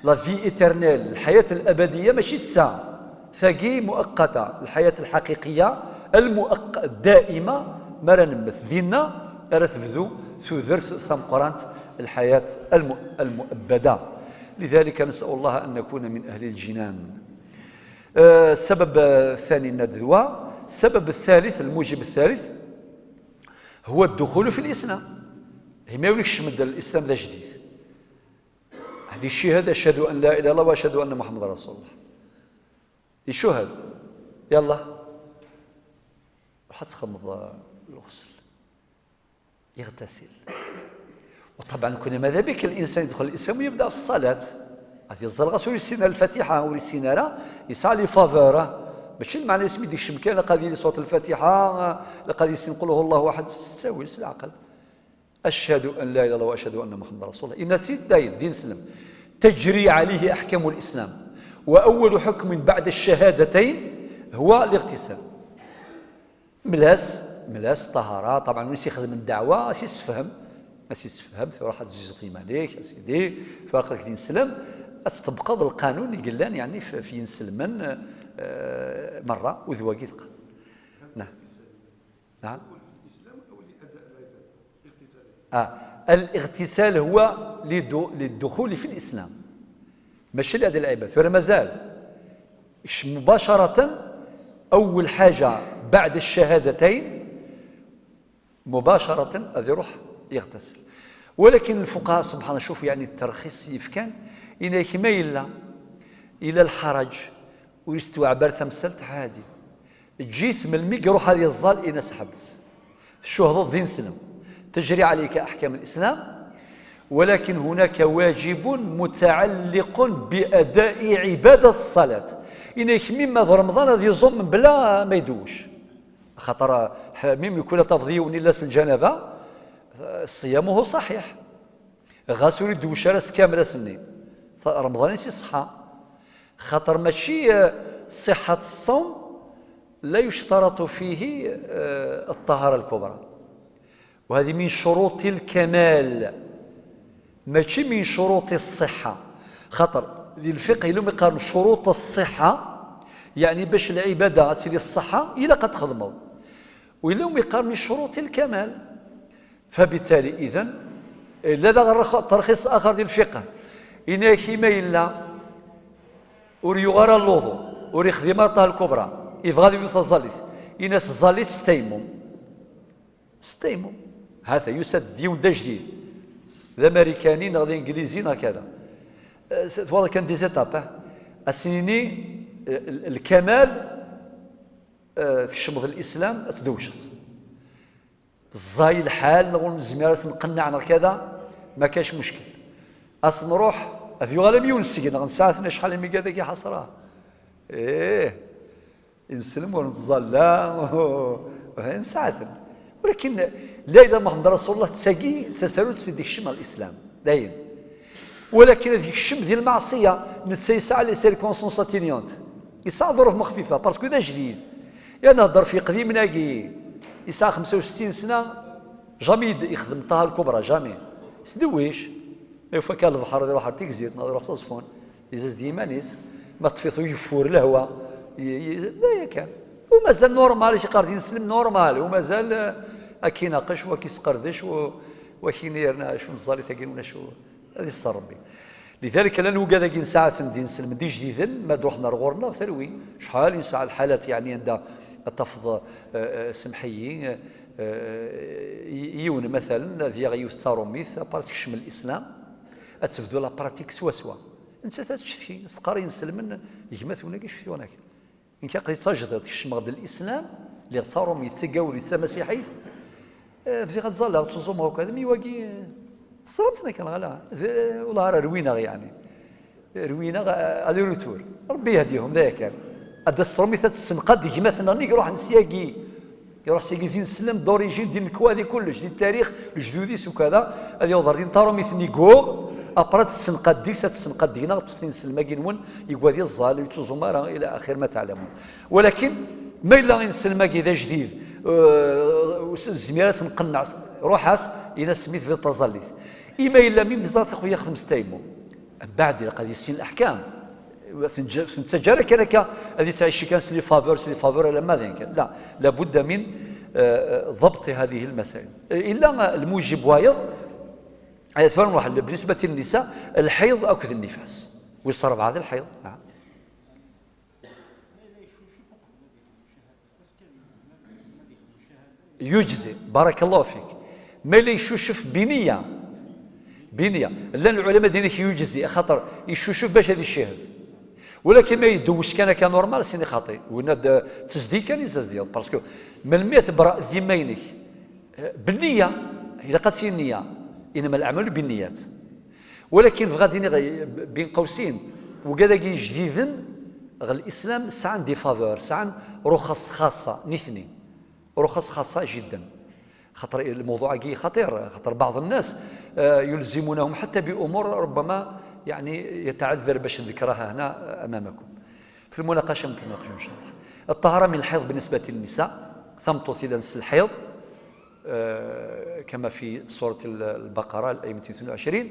La vie éternelle، الحياة الأبدية ماشي تسعة. ثقي مؤقتة، الحياة الحقيقية المؤق-، الدائمة، ما راه نمت دينا، راه تبدو ثوذرت ثمقرانت الحياة الم-، المؤبدة. لذلك نسأل الله أن نكون من أهل الجنان. آه، السبب الثاني ندوى، السبب الثالث، الموجب الثالث، هو الدخول في الإسلام. هي ما يقولكش مد الإسلام ذا جديد. هذه الشهادة، أشهد أن لا إله إلا الله وأشهد أن محمد رسول الله. يشهد. يلا. روح تخمض الغسل. يغتسل. وطبعا كنا ماذا بك الإنسان يدخل الإسلام ويبدأ في الصلاة. هذه الزلغة سوري سينا الفاتحة وري سينا راه يسعى لي فافور. ماشي المعنى اسمي ديك الشمكان قاعد يدير صوت الفاتحة، قاعد يسين قل هو الله أحد، تستاوي العقل. أشهد أن لا إله إلا الله وأشهد أن محمدا رسول الله. إن سيد داين دين سلم تجري عليه أحكام الإسلام، وأول حكم بعد الشهادتين هو الاغتسال. ملاس، ملاس طهارة. طبعا وين سيخدم الدعوة سيسفهم، سيسفهم ثورة حد زيزو في مالك يا سيدي، فرقك دين سلم، أتطبق القانون اللي قلان يعني في، في ينسلمن، آه، مرة وذواقي ثقة. نعم. نعم. آه. الاغتسال هو لدو-، للدخول في الإسلام. ماشي لهذه العبادة. ولا مازال. إيش مباشرة أول حاجة بعد الشهادتين مباشرة هذا يروح يغتسل. ولكن الفقهاء سبحان الله، شوف يعني الترخيص يفكان، إن كما إلا، إلى الحرج ويستوعب تمثلت عادي. جيت من الميك روح هذه الزال إناس حبس. الشهداء الدين سلم. تجري عليك أحكام الإسلام، ولكن هناك واجب متعلق بأداء عبادة الصلاة. إنك مما ذا رمضان هذه يزوم بلا ما يدوش. خاطر ح-، ميم يكون تفضي ونلاس الجنابة، صيامه صحيح. غاس يريد دوش راس كامل سني. فرمضان يسي صحة. خاطر ماشي، آه، صحة الصوم لا يشترط فيه، آه، الطهارة الكبرى. وهذه من شروط الكمال، ماشي من شروط الصحة. خاطر ذي الفقه لهم يقارن شروط الصحة، يعني باش العبادة تسير الصحة إلا قد تخدموا، ولا هم يقارن شروط الكمال. فبالتالي إذن لا، ذا غير ترخيص آخر ذي الفقه. إن كيما إلا ور يغار اللوضو، ور يخدم الطهارة الكبرى، يبغى ذي يوث الزليت، إن الزليت ستيمو. ستيمو. هذا يسد ديون دا جديد. ذا أمريكاني، نغ ذا إنجليزي، نغ كذا. أه، س-، والله كان دي زيتاب، أه. أسنيني، أه، ال-، الكمال، أه، في الشمض الإسلام، أتدوشت. الزاي الحال، نقول نزميرات نقنع نغ كذا، ما كاش مشكل. أس نروح، أفيو غالا ميون السجن، نغ نساعتنا شحال من كذا كي حصرها. إيه. نسلم ونتظلم و-، ونساعد. ولكن لا إله إلا محمد رسول الله تساقي تسالو تسدي الشمال الإسلام. داين. ولكن هذيك الشم ديال المعصية نتسا يسعى لي سيركونسونس اتينيونت. يسعى ظروف مخففة، باسكو ذا جديد. يا نهضر في قديم ناقي. يسعى خمسة وستين سنة، جامي يد-، يخدم الطهارة الكبرى، جامي. سدويش. يوفا كان البحر، يروح على تيكزيت، يروح صصفون. يزاز ديمانيس. ما تفيض يفور الهوا. ي-، ي-، لا يا كان. ومازال نورمال، شي قاعد ينسلم نورمال. ومازال، آه، أكي ناقش وكي سقردش و-، وكي نيرنا شو نزالي تاقين ولا شو. هذه الصار ربي. لذلك لا نوجد كي نساعة دين سلم دي جديدا، ما دروحنا رغورنا ثروي. شحال يسعى الحالات يعني عند تفض، آه، آه، سمحيي، آه، آه، ي-، يون مثلًا، ذي غيوث تاروميث، بارتيك شمل الإسلام، أتفدو لا براتيك سوا سوا. Nettat ad tcetki, s teqqar i inselmen, gma-twen-agi cetki-wen-agi. Nekk aql-i d tajdiṭ, kecmeɣ-d lislam, lliɣ d taṛumit, d tagawlit, d tamasiḥit, eh, bdiɣ ad ẓẓalleɣ, ttuẓumeɣ akk, ad mi wagi, eh, teẓram-ten akken, ɣala, d, eh, ula ara rwineɣ, yeɛni. Rwineɣ, eh, aller-retour. Rebbi yehdihum, d aya kan. Ad d-tas tṛumit ad tessenqad gma-tneɣ, nnig ruḥen syagi. Iruḥ seg d ineslem d'origine, di nnekwa, di kullec, di tarix, lejdud-is ukada, ad yaweḍ ar din taṛumit-nni guɣ, après ad tessenqad deg-s, ad tessenqad deg-neɣ, ṭṭef ineslem-agi-nwen, yegwa di ẓẓal, ur yettuẓum ara, ila axir ma teɛlamun. Walakin, ma yella ineslem-agi d ajdid, eh, ur s-, nezmir ad t-nqenneɛ, ruḥ-as, in-as mi tebdiḍ taẓallit. I ma yella mi m-teẓra taxuya xdem s taymu. Mbeɛd, ilaq ad yissin leḥkam. Ur t-nettaǧǧa ara kan akka, ad yettɛici kan s les faveurs, s les faveurs, alamma d ayen kan. La, لابد من, eh, ضبط هذه المسائل. Illa, eh, lmujib wayeḍ, eh, tura nruḥ, بالنسبة للنساء, lḥiḍ akked nnifas. Wis rebɛa d lḥiḍ. Naam. يجزي، بارك الله فيك. Ma yella yeccucef بنية، بنية. Llan lɛulama din-ik يجزي، axaṭer yeccucef bac ad icehhed. Walakin ma yedduwec kan akka normal, sini xaṭi. Winna d tezdeg kan i s-as-d-yaḍ, parce que melmi ad tebra d imaynek, eh, بالنية, ilaq ad tili nniya. إنما الأعمال بالنيات. Walakin bɣiɣ ad iniɣ, eh, bin qawsin, wigad-agi ijdiden ɣer lislam sɛan des faveurs, sɛan ruxas xaṣṣa, nitni. Ruxas xaṣṣa jidden. Xaṭer lmewḍuɛ-agi xaṭir, xaṭer بعض الناس, eh, يلزمونهم حتى بأمور ربما, يعني, يتعذر باش نذكرها هنا أمامكم. في المناقشة ممكن نناقشوا إن شاء الله. الطهارة من الحيض بالنسبة للنساء, tameṭṭut yellan s lḥiḍ, eh, كما في سورة البقرة, الآية ميتين واثنين وعشرين,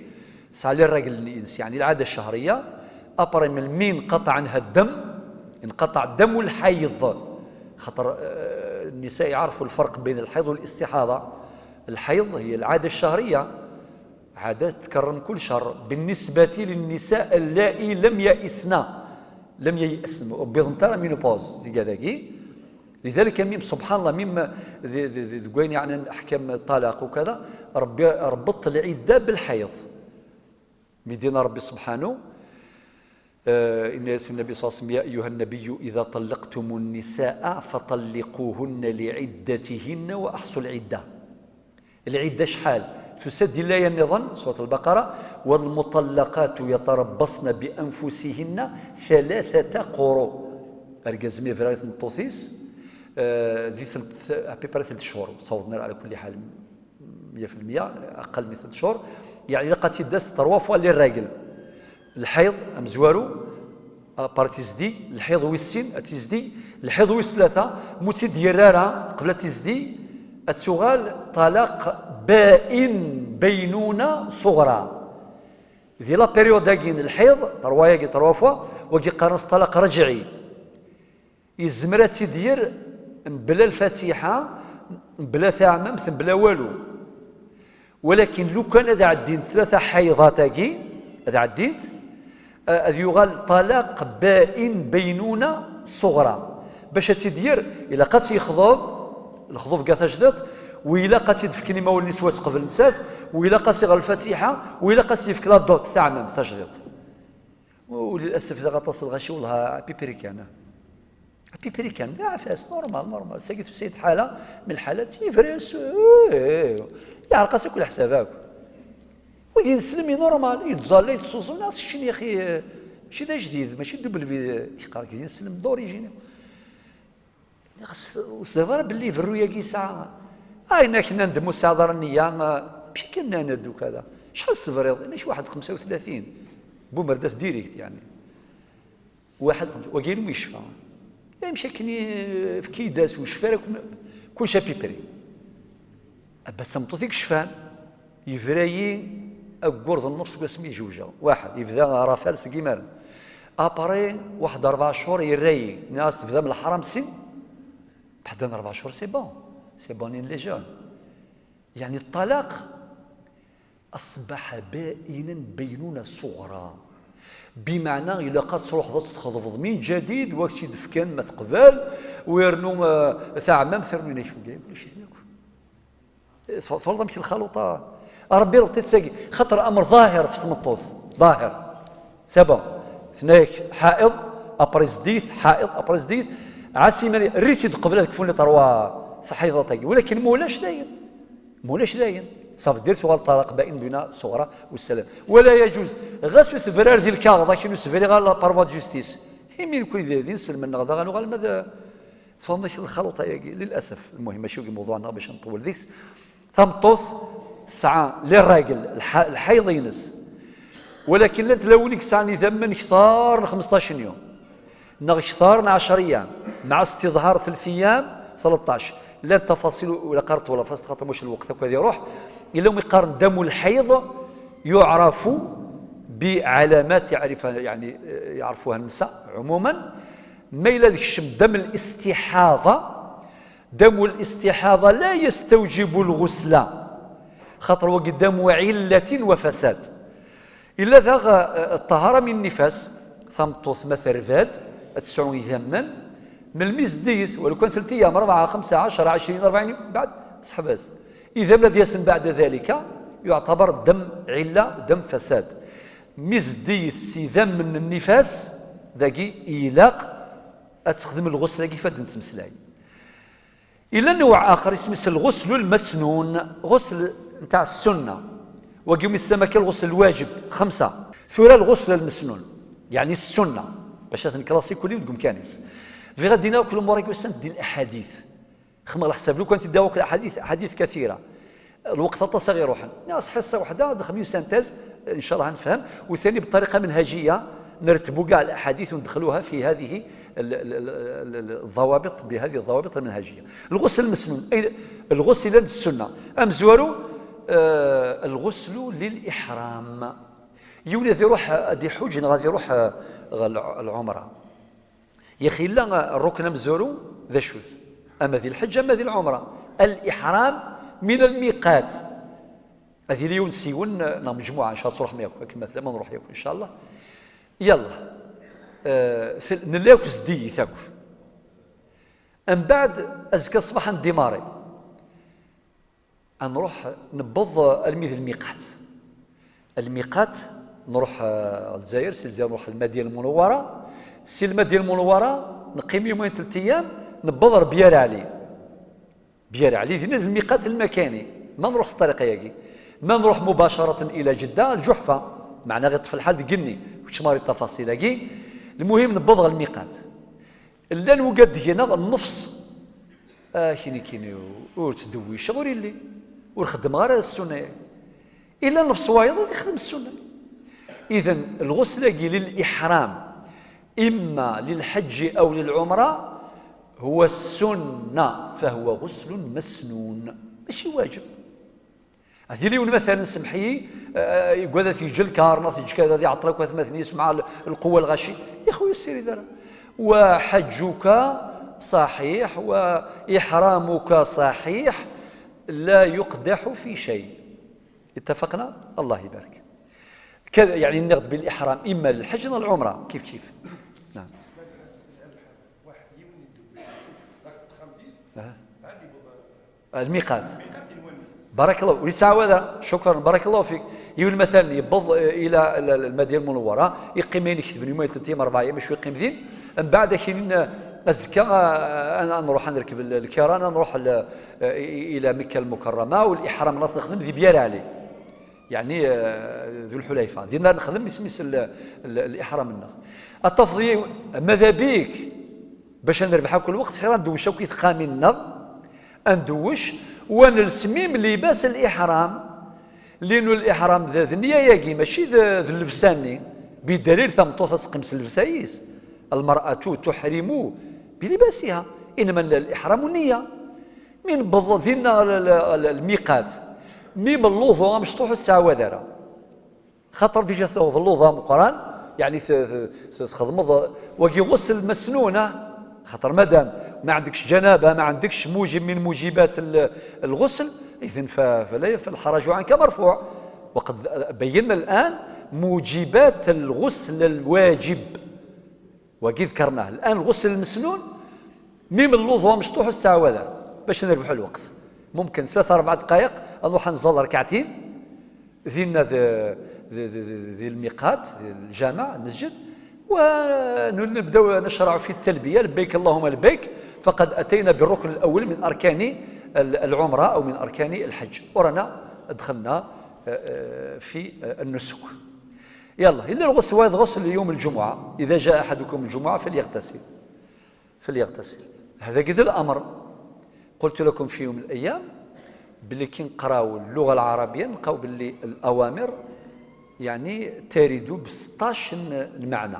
tesɛa les règles-nni-ines, يعني العادة الشهرية, après melmi ينقطع عنها الدم, ينقطع دم الحيض, خاطر, eh, النساء يعرفوا الفرق بين الحيض والاستحاضة. الحيض هي العادة الشهرية, عادة تتكرر كل شهر بالنسبة للنساء اللائي لم يئسن, لم ييأسن, ur wwiḍent ara ménopause, tigad-agi. لذلك même, سبحان الله, même di, di, di, deg wayen yeɛnan أحكام الطلاق وكذا, Rebbi, rebbeḍ العدة بالحيض. Mi d-yenna Rebbi سبحانه, eh, yenna-yas Nnbi صلى الله عليه وسلم: يا أيها النبي إذا طلقتم النساء فطلقوهن لعدتهن وأحصوا العدة. Lɛidda acḥal? Tusa-d di laya nniḍen, surat Lbaqara: والمطلقات يتربصن بأنفسهن ثلاثة قروء. Argaz mi yebra i tmeṭṭut-is, eh, di telt, à peu près telt cchur, ur ttawḍen ara, ɛla kulli ḥal, meyya fi lmeyya, aqal min telt cchur, yeɛni ilaq ad tt-id-tas trois fois les règles. Lḥiḍ amezwaru, après tizdeg, lḥiḍ wis sin, ad tizdeg, lḥiḍ wis tlata, mu tt-id-yerra ara, qbel ad tizdeg, ad tuɣal ṭṭalaq ba'in, baynuna ṣuɣra. Di la période-agi n lḥiḍ, trois-agi, trois fois, wagi qqaren-as ṭṭalaq rajɛi. Yezmer ad tt-id-yerr mebla lfatiḥa, mebla taɛmamt, mebla walu. Walakin lukan ad ɛeddint tlata ḥayḍat-agi, ad ɛeddint, a-, ad yuɣal ṭalaq ba'in, baynuna ṣuɣra. Bac ad tt-id-yerr, ilaq ad tt-yexḍeb, lexḍub deg tajdiṭ, u ilaq ad tt-id-fken imawlan-is wa teqbel nettat, u ilaq ad s-iɣer lfatiḥa, u ilaq ad s-yefk la dot, taɛmamt, tajdiṭ. وللأسف, daɣ aṭas n lɣaci, والله, à peu près kan. À peu près kan, d aɛfas, normal, normal. Sagi tusa-d ḥala min lḥalat, yebra-yas, eh, yeɛreq-as akk leḥsab akk. Wid ineslem, normal, yettẓalla, yettsuẓu, neɣ s keččini, axi, eh, mačči d ajdid, mačči d W, eh, yeqqar-ak d ineslem d'origine. Nniɣ-as, ur tezdiḍ ara belli berru-yagi yesɛa. Ayen ak-nnan d ur tesɛiḍ ara nniya, ah, amek akka nnan-d ukada? Acḥal tebriḍ? Inek waḥed xemsa u tlatin. Bumerdas direct, yeɛni. Waḥed xemsa, wagi almi yecfa. Amek akken i, efk-iyi-d ass ur yecfi ara, kullec à peu près. Abba d tameṭṭut i yecfan, yebra-yi aggur d nnefs seg wasmi i zewǧeɣ. Waḥed, yebda rafal seg imaren. Après, waḥed rebɛa cchur, yerra-yi. Nniɣ-as tebdam leḥram sin, beɛda n rebɛa cchur, c'est bon. C'est bon, in les jeunes. Yeɛni ṭṭalaq, أصبح بائنا بينونة صغرى. Bimeɛna, ilaq ad truḥeḍ ad tt-txeḍbeḍ min jadid, wa k-tt-id-fkan ma teqbel, u yernu, eh, taɛmamt, ternu inek, wagi, kullec-iten akk. Tf-, tfalḍ amek lxaluṭa. Rebbi rebṭ-itt-agi. Xaṭer amer ḍahir f tmeṭṭut. Ḍahir. C'est bon. Tenna-yak ḥa'iḍ, après zdit, ḥa'iḍ, après zdit. Ɛas iman-ik, err-itt-id qbel ad kfun les trois taḥiḍat-agi. Walakin ma ulac dayen. Ma ulac dayen. Ça veut dire tuɣal ṭṭalaq bain bina ṣuɣra u ssalam. Wala yaǧuz. Ɣas ur tebrar di lkaɣeḍ, akken ur s-briɣ ara par voie de justice. Imi nekni d, d inselmen-nneɣ, daɣen uɣal ma d, tfehmeḍ-ak lxaluṭa-agi, lil'asaf. Lmuhim, mačči deg lmewḍuɛ-nneɣ bac ad nṭewwel deg-s. Tameṭṭut tesɛa les règles, lḥa-, lḥayeḍ-ines. Walakin llant tlawin i yesɛan idammen kter n xmesṭac n yum, neɣ kter n ɛecra iyam, مع استظهار ثلاث أيام، ثلطاش. Llant tafaṣil ur ilaq ara ṭṭwel ɣef-s xaṭer mačči lweqt akk ad iruḥ. Yella win yeqqaren دم الحيض يعرف بعلامات يعرفها، يعني، يعرفها النساء عموما. Ma yella deg-s دم الاستحاضة، دم الاستحاضة لا يستوجب الغسل، خاطر wagi دم علة وفساد. Yella daɣ, eh, ṭṭahara من النفاس, tameṭṭut ma terba-d, ad tesɛu idammen, melmi zeddiyet, ولو كان ثلاث أيام، أربعة، خمسة، عشرة، عشرين، أربعين, بعد تحبس. Idammen ad yasen بعد ذلك, يعتبر دم علة, دم فساد. Mi zeddiyet s idammen n النفاس, dagi ilaq ad texdem lɣusl-agi f ad nettmeslay. Yella نوع آخر اسمه الغسل المسنون، غسل نتاع السنة. Wagi umi teslam akka الغسل الواجب، خمسة. Tura الغسل المسنون، يعني السنة، باش نكلاسيكو لي deg umkan-is. Bɣiɣ ad d-iniɣ akk lumuṛ-agi ussan-d di الأحاديث. Xemmeɣ leḥsab, لو كان تداو akk الأحاديث، أحاديث كثيرة. الوقت aṭas i ɣ-iruḥen. Nniɣ-as ḥiṣa weḥda, ad nexdem une synthèse, إن شاء الله نفهم. وثاني بطريقة منهجية نرتبوا كاع الأحاديث وندخلوها في هذه ال-، ال-، ال-، ال-، ال-، الضوابط، بهذه الضوابط المنهجية. الغسل المسنون، أي الغسل للسنة. Amezwaru, آه، الغسل للإحرام. Yiwen ad iruḥ ad iḥuǧ neɣ ad iruḥ, آه، ɣer lɛ-, lɛumra. Yax, yella rrukn amezwaru d acu-t? Ama di lḥeǧ, ama di lɛumra. الإحرام من الميقات. Ad yili yiwen s yiwen, neɣ mejmuɛa, ncallah ad truḥem yakk, akken ma tella, ma nruḥ yakk, ncallah. Yalla. Eh, tel-, nella yakk zeddigit akk. Mbeɛd, azekka ṣṣbeḥ ad ndimari. Ad nruḥ, newweḍ almi d lmiqat. Lmiqat, nruḥ, eh, ɣer Lezzayer, si Lezzayer nruḥ Lmadina Lmunawwara. Si Lmadina Lmunawwara, neqqim yumyn, telt ayyam, newweḍ ɣer Byer Ɛli. Byer Ɛli, dinna d lmiqat lmakani. Ma nruḥ s ṭṭariqa-yagi. Ma nruḥ مباشرة إلى جدة, Lǧuḥfa, meɛna ɣ-iṭṭef lḥal deg igenni. Kečč mari ṭṭafaṣil-agi. Lmuhim, newweḍ ɣer lmiqat. Llan wigad deg-neɣ nnefs, ah, kini, kini, ur ttdewwiceɣ, ur illi, ur xeddmeɣ ara ssunna-yagi. Illa nnefs wayeḍ ad ixdem ssunna. Iden, lɣusl-agi lil-iḥram, imma lil-ḥeǧǧi aw lil-ɛumra, huwa ssunna, fahuwa ɣuslun masnun. Mačči waǧeb. Ad yili yiwen, matalan, semmeḥ-iyi, eh, yegad ad t-yeǧǧ lkar, neɣ t-yeǧǧ kada, ad iɛeṭṭel akk atmaten-is, mɛa l-, lqewwa, lɣaci. Ya xuya, ssirid ara. وحجك صحيح وإحرامك صحيح لا يقدح في شيء. اتفقنا؟ الله يبارك. كذا، يعني، ناخذ بالإحرام إما للحج ولا العمرة، كيف كيف. نعم. أها. الميقات. بارك الله. Ur yesɛi ara. شكرا، بارك الله فيك. Yiwen, matalan, yewweḍ, eh, ila l-, l-, Lmadina Lmunawwara, yeqqim ayen iketben yumyn, telt ayyam, rebɛ ayyam, acu yeqqim din. Mbeɛd, ad ak-inin, eh, azekka, eh, ad, ad nruḥ ad nrekb l-, lkiran, ad nruḥ l-, eh, i-, ila Mekka Lmukarrama, u liḥram ad t-nexdem di Byer Ɛli. Yeɛni, eh, Dul Ḥulayfa. Dinna nexdem isem-is l-, l-, liḥram-nneɣ. Ad tafeḍ yi-, ماذا بيك؟ Bac ad nerbeḥ akk lweqt, xir ad ndewwec akk i texxamin-nneɣ, ad ndewwec, u ad nels mim libas liḥram, linu liḥram d, d nniya-yagi, mačči d, d llebsa-nni, bidalil tameṭṭut ad teqqim s llebsa-is. المرأة تحرم بلباسها، إنما الإحرام النية. Mi newweḍ dinna l-, l-, l-, lmiqat, mim luḍu amecṭuḥ ur tesɛawad ara. Xaṭer déjà tuɣeḍ luḍa meqqran, yeɛni t-, t-, t-, txedmeḍ wagi ɣusl masnun, ah. Xaṭer madam ma ɛendekc janaba, ma ɛendekc mujib min mujibat l-, lɣusl, idan fa-, fala, فالحرج عنك مرفوع. وقد بينا الآن موجبات الغسل الواجب. Wagi ذكرناه. الآن الغسل المسنون, mim luḍu amecṭuḥ ur tesɛawad ara, bac ad nerbeḥ lweqt. ممكن ثلاثة أربع دقائق, ad nruḥ ad nẓall ركعتين, Dinna d, d, d, d, d lmiqat, d lǧameɛ, lmesǧid, ونبدأ نشرع في التلبية: لبيك اللهم لبيك، فقد أتينا بالركن الأول من أركان ال-، العمرة أو من أركان الحج، ورانا دخلنا، آه، آه، في، آه، النسك. يلا، إلا الغسل، واحد غسل يوم الجمعة، إذا جاء أحدكم الجمعة فليغتسل. فليغتسل. هذا قد الأمر. قلت لكم في يوم من الأيام بلي كي نقراو اللغة العربية نلقاو باللي الأوامر يعني ترد ب ستاش المعنى.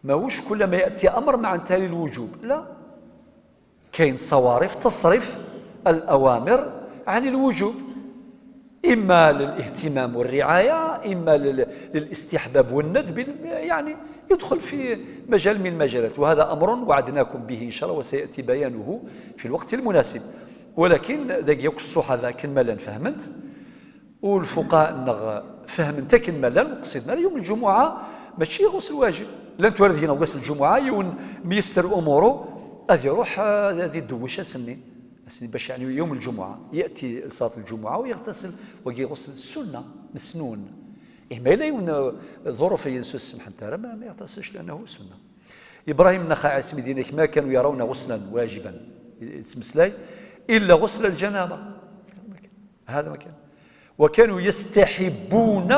ماهوش كلما يأتي أمر معناتها للوجوب، لا. كاين صوارف تصرف الأوامر عن الوجوب، إما للاهتمام والرعاية، إما لل-، للاستحباب والندب، يعني يدخل في مجال من المجالات. وهذا أمر وعدناكم به إن شاء الله، وسيأتي بيانه في الوقت المناسب. ولكن داك يوك الصحة ذاك الملان فهمت، والفقهاء نغ فهمن تاكن ملان وقصدنا يوم الجمعة ماشي غسل واجب. لن تورد هنا غسل الجمعة يون ميسر أموره، أذي يروح، آه، أذي يدوش أسني. أسني باش يعني يوم الجمعة يأتي صلاة الجمعة ويغتسل، ويجي غسل السنة مسنون. إيه، ما إلا يون، آه، ظروف ينسو السمح أنت ما، ما يغتسلش لأنه سنة. إبراهيم النخعي اسمي دينك ما كانوا يرون غسلا واجبا، اسم سلاي، إلا غسل الجنابة. هذا ما كان. وكانوا يستحبون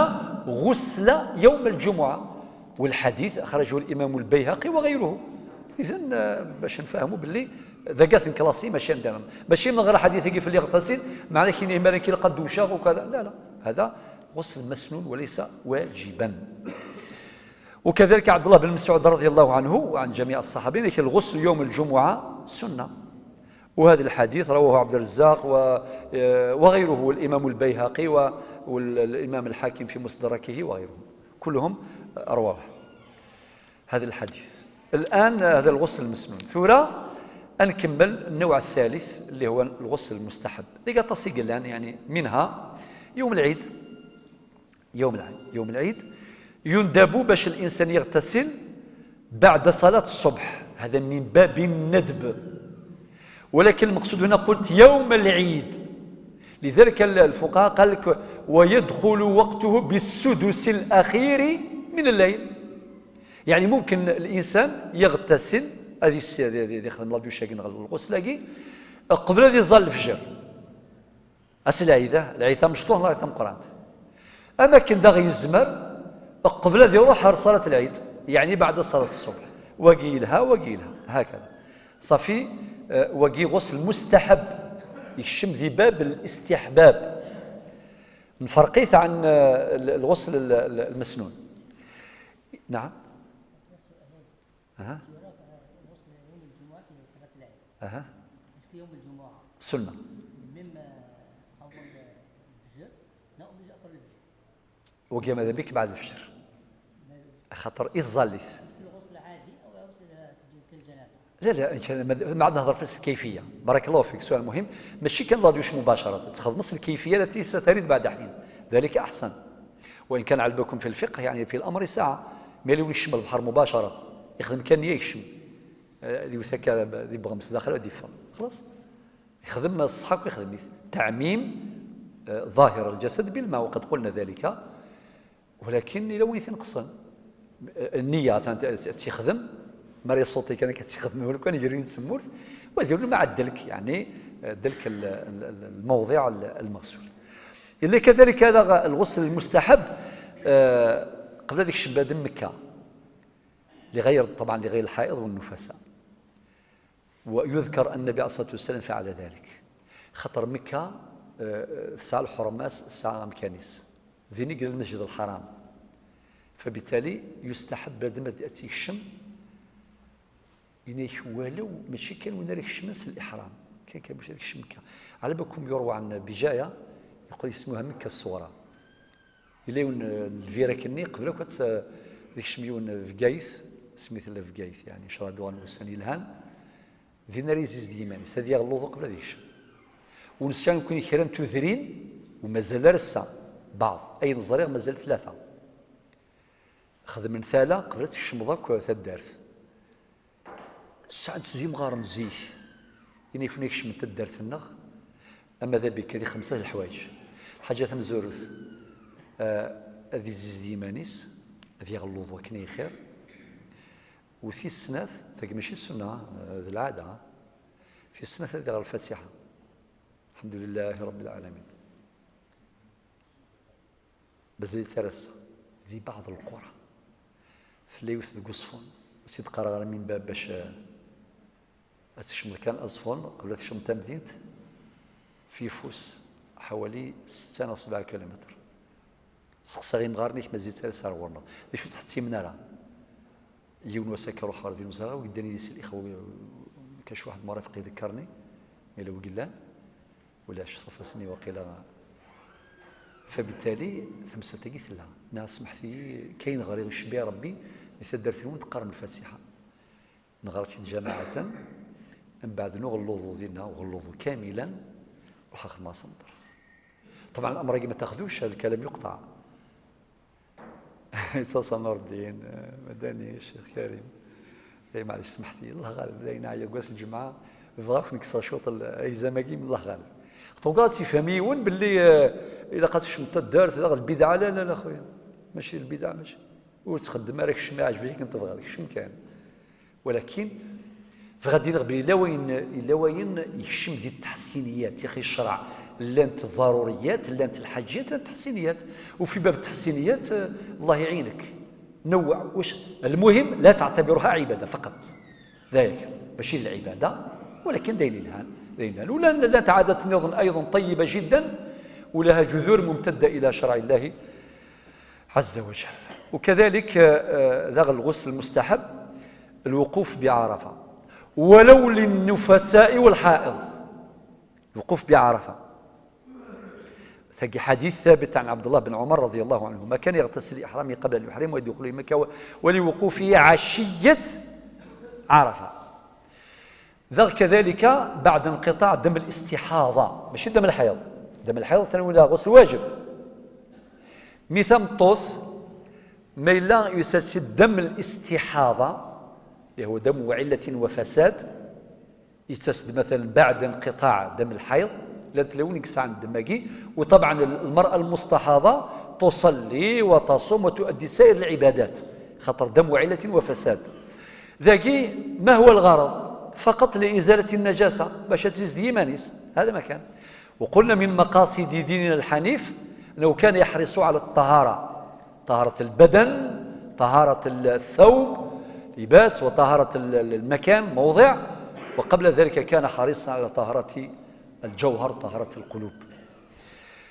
غسل يوم الجمعة، والحديث أخرجه الإمام البيهقي وغيره. إذن، آه، باش نفهموا باللي ذاكات كلاسي ماشي عندنا، ماشي من غير حديث يقول فليغتسل، معناه كاين إهمال كي لقى الدوشة وكذا، لا، لا، هذا غسل مسنون وليس واجبا. وكذلك عبد الله بن مسعود رضي الله عنه وعن جميع الصحابين: الغسل يوم الجمعة سنة. وهذا الحديث رواه عبد الرزاق و-، آه، وغيره، والإمام البيهقي و-، والإمام الحاكم في مستدركه وغيره، كلهم رواه هذا الحديث. الآن هذا الغسل المسنون. ثورة نكمل النوع الثالث اللي هو الغسل المستحب. اللي قاطع سيقلان يعني منها يوم العيد، يوم العيد، يوم العيد يندب باش الإنسان يغتسل بعد صلاة الصبح، هذا من باب الندب. ولكن المقصود هنا قلت يوم العيد، لذلك ال-، الفقهاء قال لك: "ويدخل وقته بالسدس الأخير من الليل". يعني ممكن الإنسان يغتسل، هذه الس-، هذه، هذه، هذه يخدم لا دوش هاكي، نغلب الغسل هاكي، قبل هذه يصلي الفجر. أس العيدة، العيدة مشطوح، العيدة مقرانت. أما كن داغ يزمر، قبل ذي يروح على صلاة العيد، يعني بعد صلاة الصبح. وقيلها، وقيلها، هكذا. صافي، آه، وقي غسل مستحب. يكشم ذي باب الاستحباب. نفرقيت عن، آه، ال-، الغسل ال-، ال-، المسنون. نعم. أها. أها. سنة. وكما ذلك بعد الفجر. خاطر إيه تزاليت. لا، لا، إن شاء الله ما، ما عاد نهضر في الكيفية. بارك الله فيك، سؤال مهم. ماشي كان لا دوش مباشرة، تخدمص الكيفية التي سترد بعد حين. ذلك أحسن. وإن كان عندكم في الفقه، يعني في الأمر سعة. ما يلي يشم البحر مباشرة. يخدم كان يشم. آه، دي وثاكا دي بغمس داخل ودي فم. خلاص؟ يخدم الصحة ويخدم تعميم، آه، ظاهر الجسد بالماء، وقد قلنا ذلك. ولكن إلا وين تنقصن، آه، النية ثانت تخدم، ماري صوتي كان كتخدم، ولو كان يجري تسمورت، ودير له مع الدلك، يعني، آه، دلك ال-، ال-، ال-، الموضع ال-، المغسول. إلا كذلك هذا غ-، الغسل المستحب، آه، قبل هذيك الشباب مكة، لغير، طبعًا لغير الحائض والنفساء. ويذكر أن النبي عليه الصلاة والسلام فعل ذلك. خاطر مكة، آه، تسعى الحرمات، تسعى أمكانيس. ذينيك المسجد الحرام. فبالتالي يستحب بنادم يكشم، ينيك ولو ماشي كان وين راك الشمس الإحرام. كان كان باش راك الشمس مكة. على بالكم يروى عن بجاية، يقول يسموها مكة الصغرى. إلا يون الفيرا كني قبل كنت، آه، ديك شميون في قايث، سميت له في قايث، يعني، إن شاء الله دوغان وسان يلهان. دينا ريزيز ديمانيس، هذه يغلوض قبل هذيك الشم. ونسيان كون يكرم تذرين، ومازال رسا بعض، أي نظرية مازال ثلاثة. خدم من ثالة قبل تكشم ضاك تدارت. ساعة تزيم غار مزيك. إني كنا يكشم تدارت النغ. أما ذا بك هذه خمسة الحوايج. الحاجة ثم زوروث. Ad izzizdi iman-is, ad yaɣ luḍu akken i xir. U tis snat, tagi mačči d ssunna, d lɛada. Tis snat ad yaɣ lfatiḥa. Lḥemdulillahi Rabbil Ɛalamin. Mazal-itt ar ass-a di beɛḍ lqura. Tella yiwet deg Uṣfun, ur tt-id-qqareɣ ara min bab bac, eh, ad tekcmeḍ kan Aṣfun qbel ad tekcmeḍ tamdint, fi ufus ḥawali setta neɣ sebɛa kilumitr. Seqsaɣ imɣaren-ik, mazal-itt ar ass-a ar ɣur-neɣ. D acu ur ttḥettimen ara? Yiwen wass akka ruḥeɣ ɣer din, ẓriɣ wi yeddan yid-s lixwa, kac waḥed murafeq iḍekker-ni, ma yella wi yellan, ulac, ṣṣaf-asen-nni waqila. Fabitali, tamsalt-agi tella. Nniɣ, "Smeḥt-iyi, kayen ɣriɣ icebbi Rebbi, di taddart-nwen teqqarem lfatiḥa." Neɣra-tt-id jamaɛatan, mbeɛd nuɣ luḍu dinna, uɣ luḍu kamilan, ruḥeɣ xedmeɣ-asen dders. Ṭebɛen, amr-agi ma taxduc, hada lkalam yuqṭeɛ. Yettaḍsa Nureddin, eh, Madani, Ccix Karim. Eh, maɛlic, smeḥt-iyi, Allah ɣaleb, dayen ɛyiɣ deg wass n lǧemɛa, bɣiɣ ad ken-kkseɣ cwiṭ l-, ayzam-agi, Allah ɣaleb. Tugaḍ ad tifhem yiwen belli, eh, ilaq ad tekcem taddart, daɣ lbidɛa, la, la, la, xuya. Mačči lbidɛa, mačči. Ur ttxeddem ara, kcem iɛǧeb-ik akken tebɣiḍ, kcem kan. Walakin, bɣiɣ ad d-iniɣ belli yella wayen, yella wayen yekcem di tteḥsiniyat, yaxi ccreɛ, llant ḍaruriyat, llant lḥaǧiyat, llant tteḥsiniyat. وفي باب التحسينيات, eh, الله يعينك. نوع, واش المهم لا تعتبرها عبادة فقط. ذلك ماشي للعبادة، ولكن دين الهان، دين الهان. ولا، لانت عادة نظن أيضا طيبة جدا، ولها جذور ممتدة إلى شرع الله عز وجل. وكذلك, آه، آه، ذا الغسل المستحب، الوقوف بعرفة، ولو للنفساء والحائض. الوقوف بعرفة. ثقي حديث ثابت عن عبد الله بن عمر رضي الله عنهما، كان يغتسل لإحرامه قبل أن يحرم ويدخل مكة و-، ولوقوفه عشية عرفة. ذاك كذلك بعد انقطاع دم الاستحاضة، ماشي دم الحيض. دم الحيض ثاني ولا غسل واجب. مثال طوث، ما إلا يسلسل دم الاستحاضة، اللي هو دم علة وفساد، يتسد مثلًا بعد انقطاع دم الحيض، لا تلون يقسى عن الدماغي. وطبعًا المرأة المستحاضة تصلي وتصوم وتؤدي سائر العبادات، خاطر دم علة وفساد. ذاكي ما هو الغرض؟ فقط لإزالة النجاسة، باش تزيد يمانيس، هذا ما كان. وقلنا من مقاصد ديننا الحنيف أنه كان يحرص على الطهارة، طهارة البدن، طهارة الثوب، لباس، وطهارة ال-، ال-، المكان، موضع، وقبل ذلك كان حريصا على طهارة الجوهر، طهارة القلوب.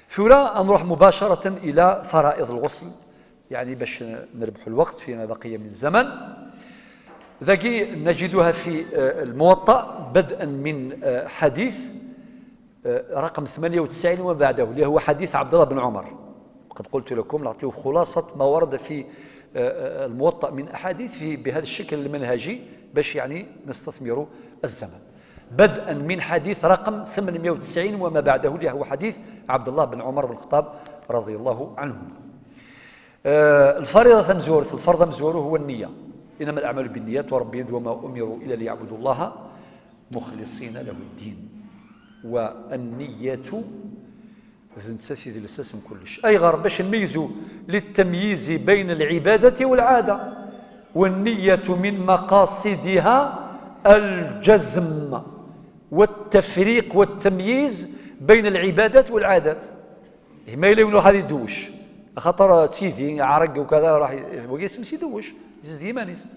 ثورة نروح مباشرة إلى فرائض الغسل، يعني باش نربحوا الوقت فيما بقي من زمن. ذاكي نجدها في، آه، الموطأ، بدءا من، آه، حديث، آه، رقم ثمانية وتسعين وما بعده، اللي هو حديث عبد الله بن عمر. قد قلت لكم نعطيه خلاصة ما ورد في، آه، آه، الموطأ من أحاديث في، بهذا الشكل المنهجي، باش يعني نستثمر الزمن. بدءا من حديث رقم ثمانمائة وتسعين وما بعده، اللي هو حديث عبد الله بن عمر بن الخطاب رضي الله عنهما. آه، الفريضة تمزورت، الفرض مزوره هو النية. إنما الأعمال بالنيات، وربي يد وما أمروا إلا ليعبدوا الله مخلصين له الدين. والنية ذنسة ذي لساس كلش. أي غير باش نميزوا للتمييز بين العبادة والعادة. والنية من مقاصدها الجزم والتفريق والتمييز بين العبادات والعادات. إيه، ما يلي يقولوا هذه دوش. خاطر تيدي عرق وكذا راح ي-، يسمى سي دوش. يزيد يمانيس.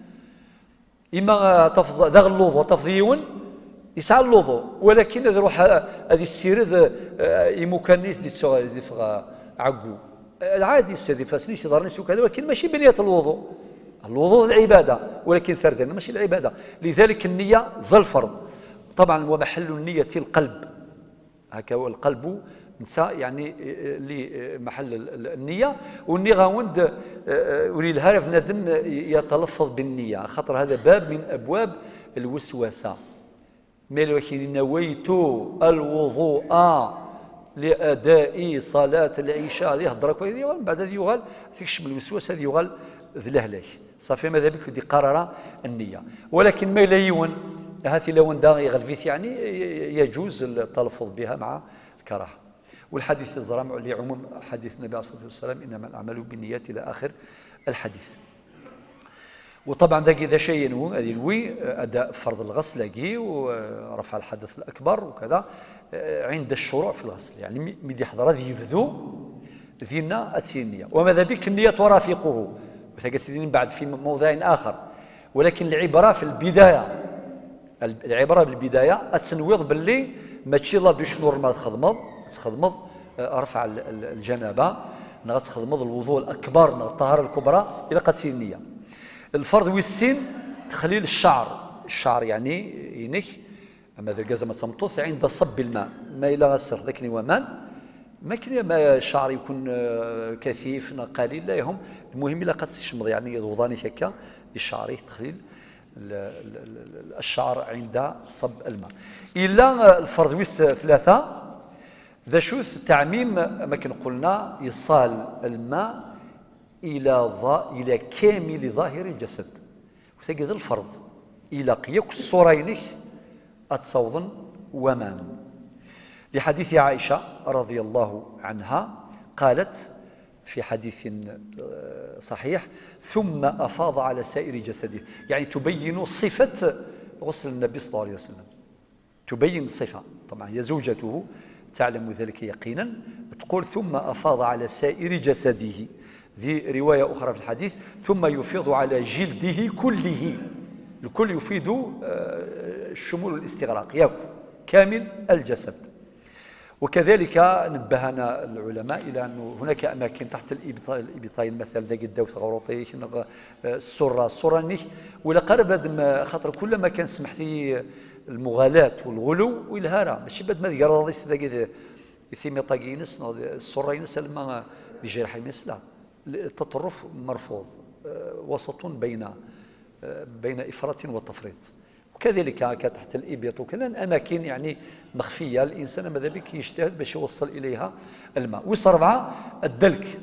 إما تفض-، داغ اللوضو، تفض يون، يسعى اللوضو، ولكن هذا روح، آه، هذه السيرة، آه، يمكن نيس دي تسوغ-، دي فغ-، عقو. آه، العادي يسير دي فاسنيس، يضرنيس وكذا، ولكن ماشي بنية الوضوء. الوضوء العبادة، ولكن ثردنا ماشي العبادة. لذلك النية ذا الفرض. طبعًا ومحل النية القلب. هكا هو القلب نسى، يعني، آه، آه، لي، آه، محل ال-، ال-، النية. والنية غاوند، آه، آه، ولي الهارف نادم يتلفظ بالنية، خاطر هذا باب من أبواب الوسوسة. ملوكين نويت الوضوء لأداء صلاة العشاء، هذه هضرة كويس، ومن بعد هذه يغال تكشم الوسواس، هذه يغال ذ لهلاك. صافي، ماذا بك دي قرار النية. ولكن ما لا يون، هاتي لو دا يغلبيت، يعني، يجوز التلفظ بها مع الكراهة. والحديث زرام لعموم حديث النبي عليه الصلاة والسلام: إنما الأعمال بالنيات إلى آخر الحديث. وطبعا ذاك إذا شيء ينوي، هذه ينوي أداء فرض الغسل كي ورفع الحدث الأكبر وكذا، عند الشروع في الغسل، يعني مي دي حضر هذه يبدو ذينا أتي النية، وماذا بك النية ترافقه، وثقت بعد في موضع آخر، ولكن العبرة في البداية. العبرة بالبداية، أتنويض باللي ماشي لا دوش نورمال تخدمض، تخدمض، آه، رفع ال-، ال-، الجنابة، نغا تخدمض الوضوء الأكبر، نغا الطهارة الكبرى، إلى قتل النية. الفرض ويسين تخليل الشعر، الشعر يعني ينك، أما ذا الجزمة تمطوث عند صب الماء، ما إلا غسل ذاك نوامان، ما كان ما الشعر يكون، آه، كثيف، نا قليل، لا يهم، المهم إلا قد تشمض يعني يضوضاني هكا، الشعر تخليل. ال-، ال-، ال-، ال-، الشعر عند صب الماء. إلا الفرض ويس ثلاثة، ذا شوث تعميم، ما كان قلنا يصال الماء إلى ظا-، إلى كامل ظاهر الجسد. وتجد الفرض إلى قيك الصورينك أتصوضن ومان. لحديث عائشة رضي الله عنها قالت في حديث، آه، صحيح: "ثم أفاض على سائر جسده"، يعني تبين صفة غسل النبي صلى الله عليه وسلم، تبين الصفة. طبعا هي زوجته تعلم ذلك يقينا، تقول: "ثم أفاض على سائر جسده". ذي رواية أخرى في الحديث: "ثم يفيض على جلده كله". الكل يفيد، آه، الشمول والاستغراق، ياكو كامل الجسد. وكذلك نبهنا العلماء إلى أنه هناك أماكن تحت الإبط-، الإبطين، مثلا ذاك الداو ثغروطيك، نغ-، آه، السرة، السرة نيك، ولا قرب هذا ما-، خاطر كل ما كان سمحتي المغالاة والغلو ويلهارا، ماشي بعد ما تقرض ذاك ذا-، يثيمي طاقينس، نغ-، السرة ينس لما بجرح ينس، لا. التطرف مرفوض، آه، وسط بين، آه، بين إفراط وتفريط. وكذلك هكا تحت الإبط وكذا، أماكن يعني مخفية، الإنسان ماذا بك يجتهد باش يوصل إليها الماء. ويس أربعة، الدلك.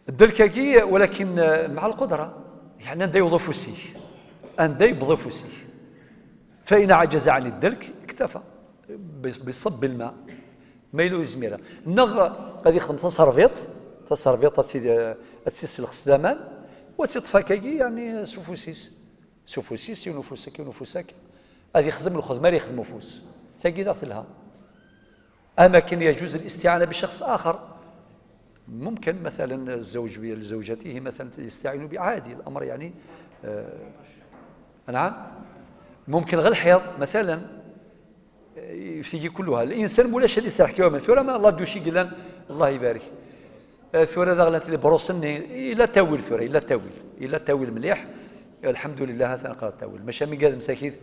الدلك كي، ولكن، آه، مع القدرة، يعني أن يوظف فيه، أن يبضف فيه، فإن عجز عن الدلك اكتفى ب-، بصب الماء. ما يلو يزميرها. نغ غادي يخدم تصرفيط، تصرفيط تسي-، تسيس الخسلامان، وتطفى كي يعني سفوسيس. سفوسيس، ينفسك، ينفسك. هذه يخدم الخدمة اللي يخدم فوس. تجي ذات لها. أما كان يجوز الاستعانة بشخص آخر. ممكن مثلا الزوج لزوجته مثلا يستعين بعادي، الأمر يعني، آه، نعم. ممكن غير الحيض مثلا، آه، يفتيجي كلها. الإنسان مولاش هذه السرح كيوم ثورة ما الله دوشي قلان. الله يبارك. آه، ثورة ذا غلانت لي بروسني، إلا تاويل ثورة، إلا تاويل، إلا تاويل مليح. الحمد لله، هذا نقرأ التاويل. ماشي من قال مساكيت،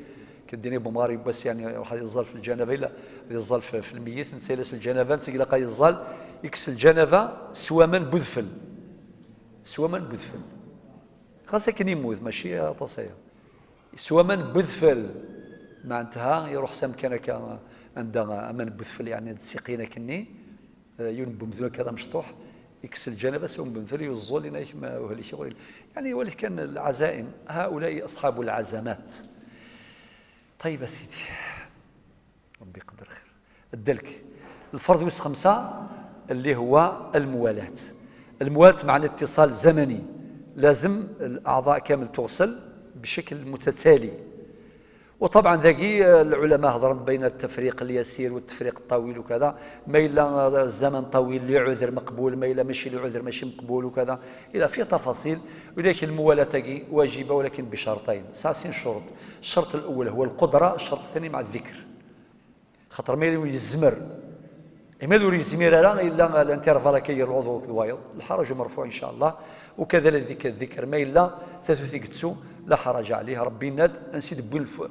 كديني بوماري بس يعني واحد يزال في الجنابة، إلا يزال في، في الميت، نسيلس الجنابة، نسيق لقى يزال، يكس الجنابة، سواما بذفل. سواما بذفل. خاصة كان يموت، ماشي تصير. سواما بذفل. معناتها يروح سام كان كا عندها أمان بذفل، يعني السقينة كني. آه، يون بمثل كذا مشطوح، يكسل جنبه، سون بمثل يزول لنا يكما وهلك يقول. يعني، ولكن العزائم، هؤلاء أصحاب العزمات. طيب يا سيدي، ربي يقدر خير. الدلك. الفرض ويس خمسة اللي هو الموالاة. الموالاة مع الاتصال زمني، لازم الأعضاء كامل تغسل بشكل متتالي. وطبعا ذاكي العلماء هضرن بين التفريق اليسير والتفريق الطويل وكذا، ما إلا الزمن طويل لعذر مقبول، ما إلا ماشي لعذر ماشي مقبول وكذا، إلى فيه تفاصيل. ولكن الموالاة تاكي واجبة، ولكن بشرطين، ساسين شروط. الشرط الأول هو القدرة، الشرط الثاني مع الذكر. خاطر ما يلي يزمر، ما يلي يزمر راه إلا الانترفال كي العضو كذا وايض، الحرج مرفوع إن شاء الله. وكذلك الذكر، ما إلا ساتو ثيقتسو لا حرج عليه. ربي ناد أنسي دبوين الف-،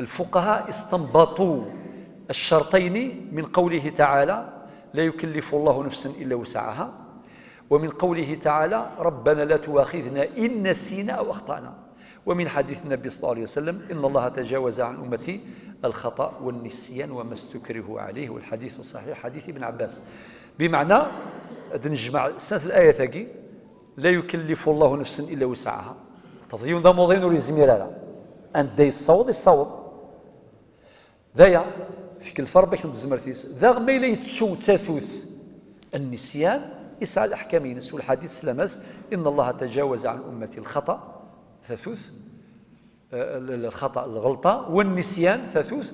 الفقهاء استنبطوا الشرطين من قوله تعالى: "لا يكلف الله نفسا إلا وسعها"، ومن قوله تعالى: "ربنا لا تؤاخذنا إن نسينا أو أخطأنا". ومن حديث النبي صلى الله عليه وسلم: "إن الله تجاوز عن أمتي الخطأ والنسيان وما استكرهوا عليه"، والحديث صحيح، حديث ابن عباس. بمعنى، هاد نجمع سنة الآية ثاقي: "لا يكلف الله نفسا إلا وسعها". تفضيون ذا موضين وريزمير هذا. أن دي الصوت، الصوت. دايا، Tkelfa Rebbi akken tezmert-is. Daɣ ma yella yettu tatut, النسيان, yesɛa leḥkam-ines, u lḥadit s lamas: إن الله تجاوز عن أمتي الخطأ, tatut, eh, الخطأ, lɣelṭa, والنسيان, tatut,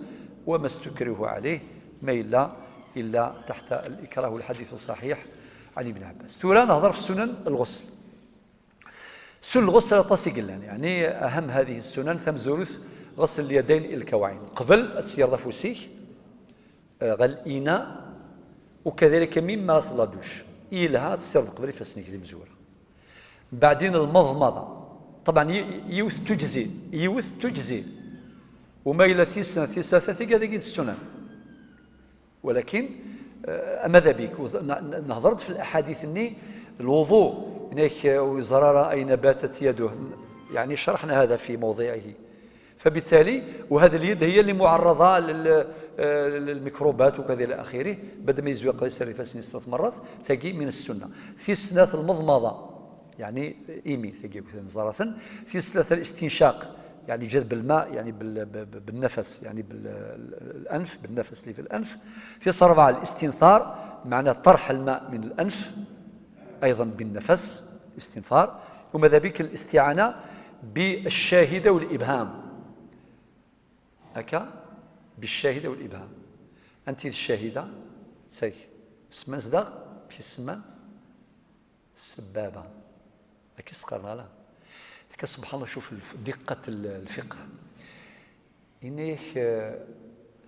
وما استكرهوا عليه, ma yella إلا تحت الإكراه, والحديث صحيح عن ابن عباس. Tura nehḍer ɣef sunan الغسل. Sunan الغسل aṭas i yellan, يعني أهم هذه السنن, tamezwarut, غسل اليدين إلى الكوعين. Qbel ad tgerḍ afus-ik, eh, ɣer l'inاء, وكذلك même ɣer la douche. Yelha ad tessirdeḍ qbel ifassen-ik d imezwura. Mbeɛdin المضمضة. طبعا y-, yiwet تجزي, yiwet تجزي. وما yella tis, tis tlata, tagi d السنن. ولكن, eh, ماذا بك؟ وذ-, n-, n-, نهضرت في الأحاديث الني الوضوء، هناك وزرارة أين باتت يده، يعني شرحنا هذا في موضعه. فبالتالي وهذه اليد هي اللي معرضة لل-, eh, للميكروبات وكذا إلى آخره. بعد ما يزوي قضية سري فاسني ثلاث مرات, tagi من السنة. Tis snat المضمضة, يعني إيمي, tagi نزرة. Tis tlata الاستنشاق, يعني جذب الماء, يعني بال-, ب-, ب-, بالنفس, يعني بالأنف, بالنفس اللي في الأنف. Tis rebɛa الاستنثار, معناه طرح الماء من الأنف أيضا بالنفس, استنثار. وماذا بك الاستعانة بالشاهدة والإبهام. هكا, بالشاهدة والإبهام. أنت الشاهدة, سي, سمان زدغ, في السمان, السبابة. هكا سقرنا لا. هكا سبحان الله, شوف الف-, دقة ال-, الفقه. إنك, آه,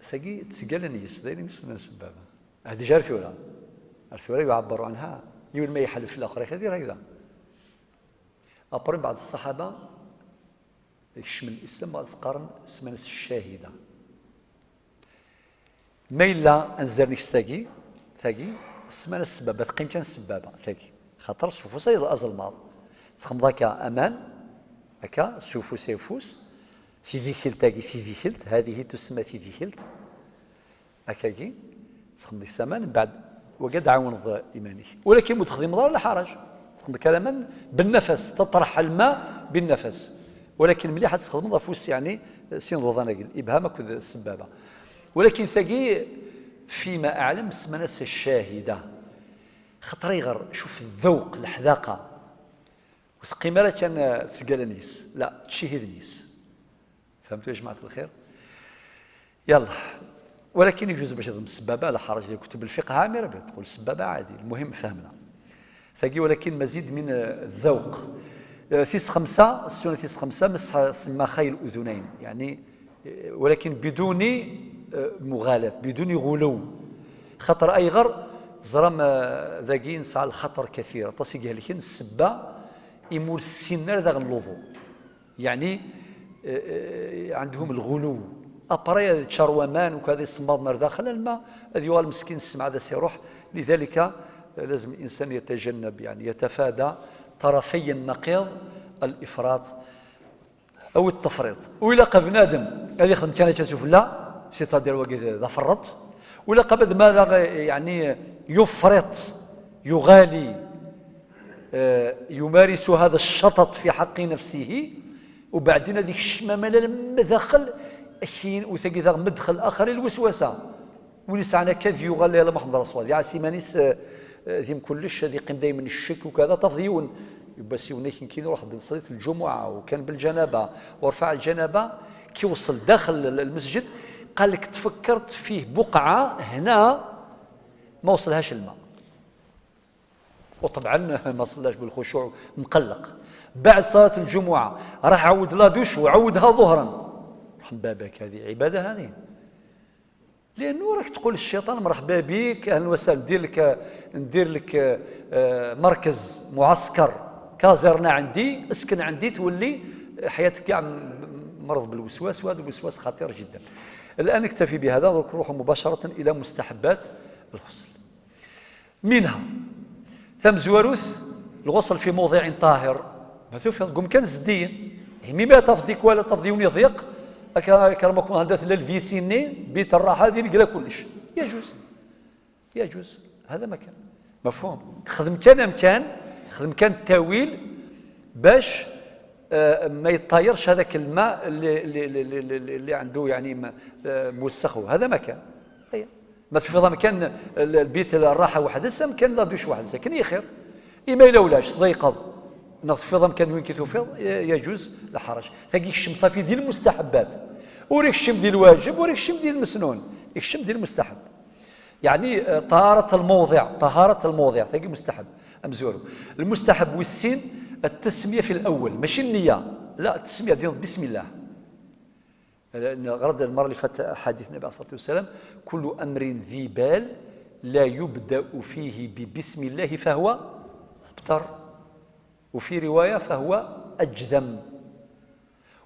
ثقي تسقل نيس, دايرين السمان السبابة. هذه جار ثورة. الثورة يعبر عنها. يقول ما يحل في الآخر, هذه هكذا. أبرم بعض الصحابة يكشم الإسلام, بعض القرن سمان الشاهدة. Ma yella anzaren-ik s tagi, tagi, ssmana ssebaba, teqqim kan ssebaba, tagi. Xaṭer s ufus ay d azelmaḍ. Txemmeḍ akka aman, akka, s ufus ay ufus, tidikelt-agi, tidikelt, هذه تسمى tidikelt. Akkagi, txemmeḍ-it s aman, mbeɛd wagi ad tɛawneḍ iman-ik. Walakin ur txedmeḍ ara, la حرج. Txedmeḍ kan aman بالنفس, تطرح الماء بالنفس. Walakin mliḥ ad txedmeḍ afus, yeɛni, sin iḍudan-agi, الإبهام akked السبابة. Walakin tagi, فيما أعلم, ssman-as الشاهدة. Xaṭer ayɣer, شوف الذوق, leḥdaqa. Ur teqqim ara kan, eh, s tgalla-nnes. لا, tcihid-nnes. فهمتوا يا جماعة الخير؟ يلا. ولكن يجوز باش تضم السبابة, la حرج, لي كتب الفقه عامرة بها, تقول السبابة عادي, المهم فهمنا. Tagi, ولكن مزيد من, eh, الذوق. Eh, tis xemsa, السنة tis xemsa, مسح سماخي الأذنين. يعني, eh, ولكن بدون, eh, مغالاة, بدون غلو. Xaṭer ayɣer, ẓram, eh, dagi nesɛa lxaṭer كثير. Aṭas i ihelken ssebba imi ur ssinen ara daɣen الوضوء. يعني, eh, eh, عندهم الغلو. Après ad yeččar waman, وكذا يسمض من داخل الماء, ad yuɣal مسكين السمعة ad as-iruḥ. لذلك, eh, لازم الإنسان يتجنب, يعني, يتفادى طرفي النقيض, الإفراط أو التفريط. وإلا قا بنادم هذه يخدم كان يتسف لا, c'est-à-dire wagi d, d aferreṭ. ولا قا بد ماذا, يعني, يفرط, يغالي, eh, يمارس هذا الشطط في حق نفسه, وبعدين هذيك الشمامة لما داخل, أكين وتجي ذا مدخل آخر الوسوسة. Win yesɛan akka ad yuɣal ila Muḥemmed Rasul, ad iɛas iman-is, eh, eh, di mkullec, ad yeqqim daymen ccek وكذا, tafeḍ yiwen, yiwwas yiwen akken kan iruḥ-d neslit lǧumuɛa, وكان بالجنابة, ورفع الجنابة, كي وصل داخل المسجد, قال لك تفكرت فيه بقعة هنا ما وصلهاش الماء. وطبعا ما صلاش بالخشوع, مقلق. بعد صلاة الجمعة راح عاود la douche وعاودها ظهرا. رحم باباك, هذه عبادة هذه؟ لأنه راك تقول الشيطان: "مرحبا بك، أهلا وسهلا، ندير لك، ندير لك, آه، مركز معسكر, كازرنة عندي، اسكن عندي، تولي حياتك كاع م-، مرض بالوسواس، وهذا الوسواس خطير جدا". الآن نكتفي بهذا، نروح مباشرة إلى مستحبات الغسل. منها, tamezwarut, الغسل في موضع طاهر. ما تفهم, قم كان زدين. مي ما تفضيك ولا تفضي ونضيق. أكا كرمكم هندات للفيسيني, بيت الراحة ذي نقرا كلش. يجوز. يجوز. هذا ما كان. مفهوم. خدم كان أمكان, خدم كان التاويل باش, آه، ما يطايرش هذاك الماء اللي, اللي, اللي, اللي, اللي, اللي عنده, يعني, ما, آه، موسخه. هذا ما كان. Aya. Ma teffiḍ amkan, l-, lbit, lraḥa weḥd-s, amkan la douche weḥd-s, akken i xir. Ima ila ulac, tḍeyqeḍ, neɣ teffiḍ amkan win ki tufiḍ, y-, يجوز, la حرج. Tagi kcem ṣafi di lmustaḥebbat. Ur ikcem di lwaǧeb, ur ikcem di lmesnun. Ikcem di lmustaḥeb. يعني, eh, طهارة الموضع، طهارة الموضع, tagi mustaḥeb. Amezwaru. Lmustaḥeb wis sin, التسمية في الأول. Mačči nniya. La, التسمية di بسم الله. Nɣer-d lmerra li fat ḥadit Nnabi عليه الصلاة والسلام: كل أمر ذي بال لا يبدأ فيه ببسم الله فهو أبتر، وفي رواية فهو أجذم.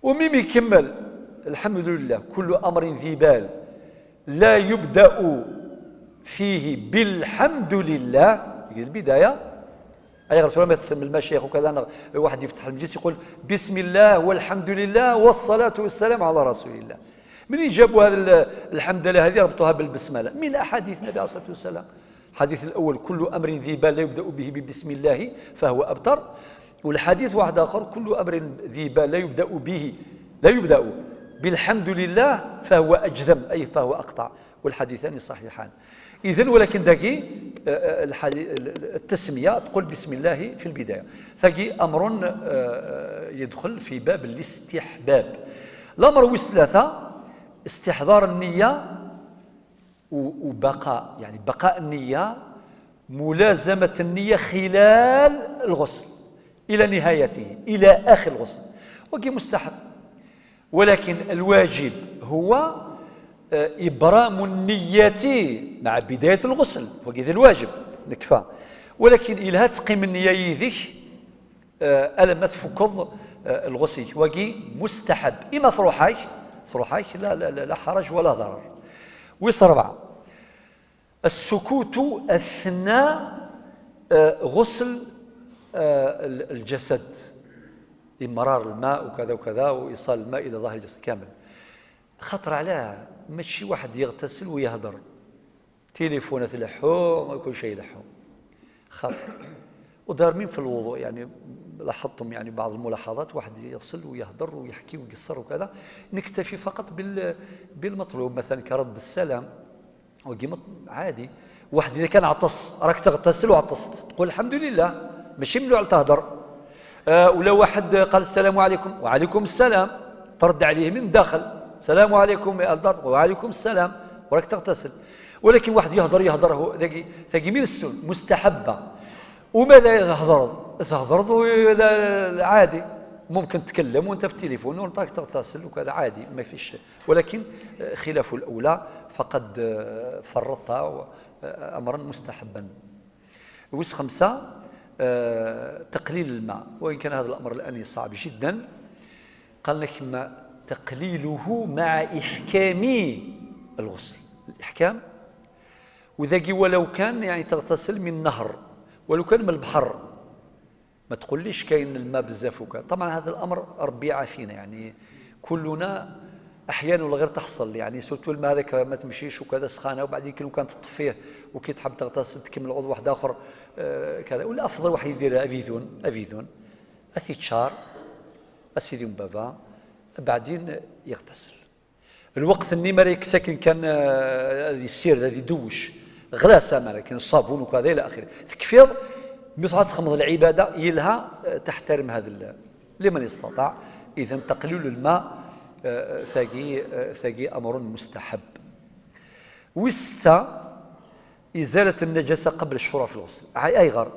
وميم يكمل: الحمد لله، كل أمر ذي بال لا يبدأ فيه بالحمد لله، هي البداية. Ayɣer tura ma tsemma المشايخ وكذا, neɣ واحد يفتح المجلس يقول: بسم الله والحمد لله والصلاة والسلام على رسول الله. منين جابوا هذا ال-، الحمد لله هذه ربطوها بالبسملة؟ من أحاديث النبي عليه الصلاة والسلام. الحديث الأول: كل أمر ذي بال لا يبدأ به ببسم الله فهو أبتر. والحديث واحد آخر: كل أمر ذي بال لا يبدأ به، لا يبدأ بالحمد لله فهو أجذم، أي فهو أقطع. والحديثان صحيحان. إذن ولكن داكي, آه، آه، الحدي-، ال-، ال-، التسمية تقول بسم الله في البداية. Tagi أمر, آه، آه، يدخل في باب الاستحباب. الأمر ويس ثلاثة: استحضار النية و-، وبقاء، يعني بقاء النية، ملازمة النية خلال الغسل إلى نهايته، إلى آخر الغسل. Wagi مستحب. ولكن الواجب هو, آه، إبرام النية مع بداية الغسل، wagi d الواجب, nekfa. ولكن إلها تقيم النية يديك, آه، ألم تفكض, آه، الغسل, wagi مستحب. إما تروحك, تروحك, لا, لا, لا, لا حرج ولا ضرر. ويس ربعة: السكوت أثناء, آه، غسل, آه، ال-، الجسد، إمرار الماء وكذا وكذا، وإيصال الماء إلى ظاهر الجسد كامل. خاطر علاه ماشي واحد يغتسل ويهدر، تليفونات يلحو، كل شيء يلحو. خاطر. ودار مين في الوضوء، يعني، لاحظتم، يعني، بعض الملاحظات، واحد يغسل ويهدر ويحكي ويقصر وكذا، نكتفي فقط بال-، بالمطلوب، مثلًا كرد السلام. وقيمة عادي. واحد إذا كان عطس، راك تغتسل وعطست، تقول: "الحمد لله"، ماشي ممنوع تهدر. آه، ولا واحد قال: "السلام عليكم"، "وعليكم السلام"، ترد عليه من داخل: "السلام عليكم يا الدار"، "وعليكم السلام"، وراك تغتسل. ولكن واحد يهدر، يهدر، هو ذاكي، ذاكي من السن، مستحبة. وماذا تهدر؟ تهدر، لا، لا، لا، عادي. ممكن تتكلم وانت في التليفون وانت تغتسل وكذا، عادي، ما فيش. ولكن، آه، خلاف الأولى، فقد، آه، فرطت و-، آه، أمرا مستحبا. ويس خمسة، آه، تقليل الماء، وإن كان هذا الأمر الآن صعب جدا. قال لك: "ما تقليله مع إحكام الغسل". الإحكام، وذاكي ولو كان، يعني، تغتسل من نهر، ولو كان من البحر، ما تقوليش كاين الماء بزاف وكذا. طبعًا هذا الأمر ربي يعافينا، يعني كلنا أحيانًا ولا غير تحصل، يعني surtout الماء هذاك ما تمشيش وكذا سخانة، وبعدين كي لو كان تطفيه وكي تحب تغتسل تكمل عضو واحد آخر، آه، كذا. والأفضل واحد يدير أفيدون، أفيدون، أثيتشار، أسيدي بابا، بعدين يغتسل. الوقت الني مريك ساكن كان، آه، هذه السير، هذه دوش. غلاسة مرة، كان الصابون وكذا إلى آخره. تكفيض، مثل تخمض العبادة، يلها، آه، تحترم هذا ال-، لمن استطاع. إذن تقليل الماء، آه، ثاقي، آه، ثاقي أمر مستحب. وستة، إزالة النجاسة قبل الشروع في الغسل. عاي أيغر.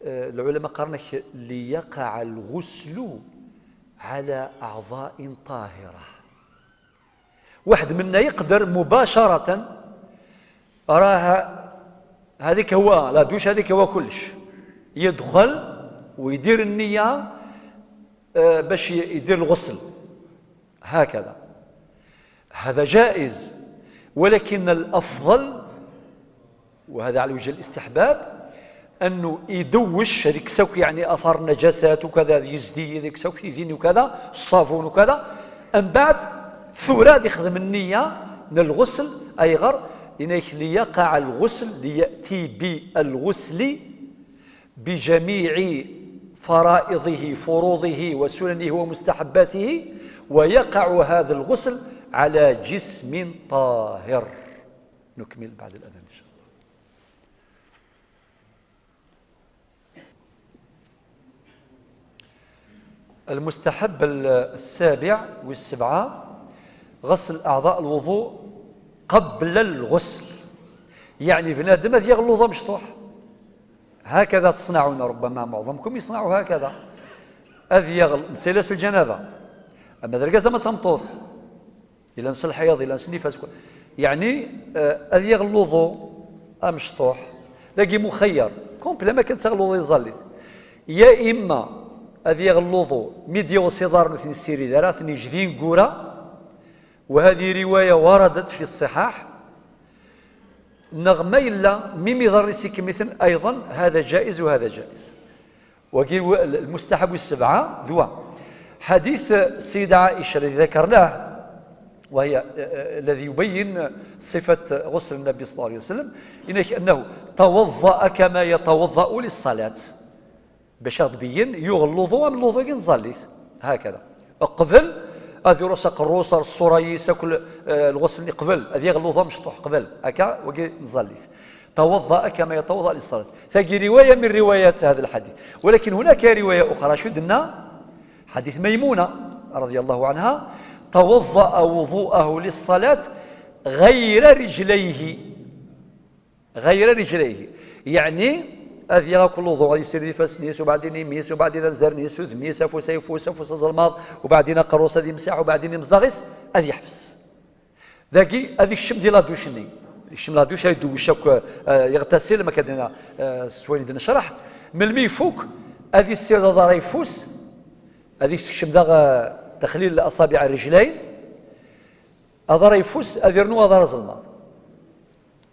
آه، العلماء قالك: "ليقع الغسل على أعضاء طاهرة". واحد منا يقدر مباشرة، راه هذيك هو، la douche هذيك هو كلش، يدخل ويدير النية، آه، باش ي-، يدير الغسل هكذا. هذا جائز، ولكن الأفضل، وهذا على وجه الاستحباب، أنه يدوش هذيك سوك، يعني، آثار النجاسات وكذا، يزدي هذيك سوك يديني وكذا، الصابون وكذا. أم بعد ثورة يخدم النية من الغسل، أيغر إنك ليقع الغسل، ليأتي بالغسل بجميع فرائضه، فروضه وسننه ومستحباته، ويقع هذا الغسل على جسم طاهر. نكمل بعد الأذان إن شاء الله. المستحب السابع والسبعة: غسل أعضاء الوضوء قبل الغسل. يعني بنادم هذا يغلظ مشطوح، هكذا تصنعون، ربما معظمكم يصنعوا هكذا. هذا يغل-، نسيلاس الجنابة، أما ذلك زعما تمطوث، إلا نس الحيض، إلا نس النفاس، كو-، يعني، آه، هذا يغلظ مشطوح، لاقي مخير، كومبلي ما كان تغلظ يظلي. يا إما هذا يغلظ ميديا وصدار مثل السيري دارات نجدين قورا، وهذه رواية وردت في الصحاح. نغمة إلا ميمي ضري سيكمثن أيضا، هذا جائز وهذا جائز. وقيل المستحب السبعة ذوا حديث السيدة عائشة الذي ذكرناه، وهي، آه، آه، الذي يبين صفة غسل النبي صلى الله عليه وسلم، إنك أنه توضأ كما يتوضأ للصلاة. باش غتبين يغلظ من الوضوء نزليت هكذا. قبل أذي راسك الروس الصورة يسكل، آه، الغسل اللي قبل أذي يغلظ مشطوح قبل هكا وقي نزليت. توضأ كما يتوضأ للصلاة. ثقي رواية من روايات هذا الحديث، ولكن هناك رواية أخرى، شو دنا؟ حديث ميمونة رضي الله عنها: توضأ وضوءه للصلاة غير رجليه، غير رجليه. يعني هذه كل وضوء غادي يسير دي فاس نيس، وبعدين يميس، وبعدين زر نيس، وذميس، افوس، يفوس، افوس زلماض، وبعدين قروس هذه يمسح، وبعدين يمزغس، هذه يحفس. ذاكي هذه الشم ديال لا دوش ني. الشم لا دوش هاي دوش شاك، آه، يغتسل، ما كدنا، آه، سوين دنا شرح. من المي فوق، هذه السير هذا راه يفوس، هذه الشم ذا، آه، تخليل الاصابع الرجلين، هذا راه يفوس، هذه رنو هذا راه زلماض.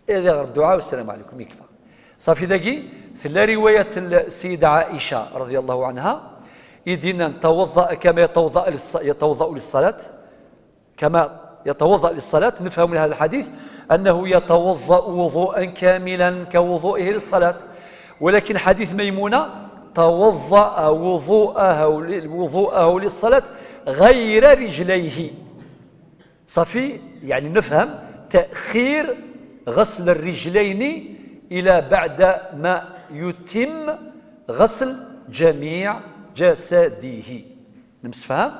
إذا غير الدعاء والسلام عليكم يكفى. صافي داكي، في لا رواية السيدة عائشة رضي الله عنها، يدينا توضأ كما يتوضأ للص-، يتوضأ للصلاة، كما يتوضأ للصلاة. نفهم من هذا الحديث أنه يتوضأ وضوءا كاملا كوضوئه للصلاة، ولكن حديث ميمونة: توضأ وضوءه، وضوءه للصلاة غير رجليه. صافي، يعني نفهم تأخير غسل الرجلين إلى بعد ما يتم غسل جميع جسده. نمسفهم؟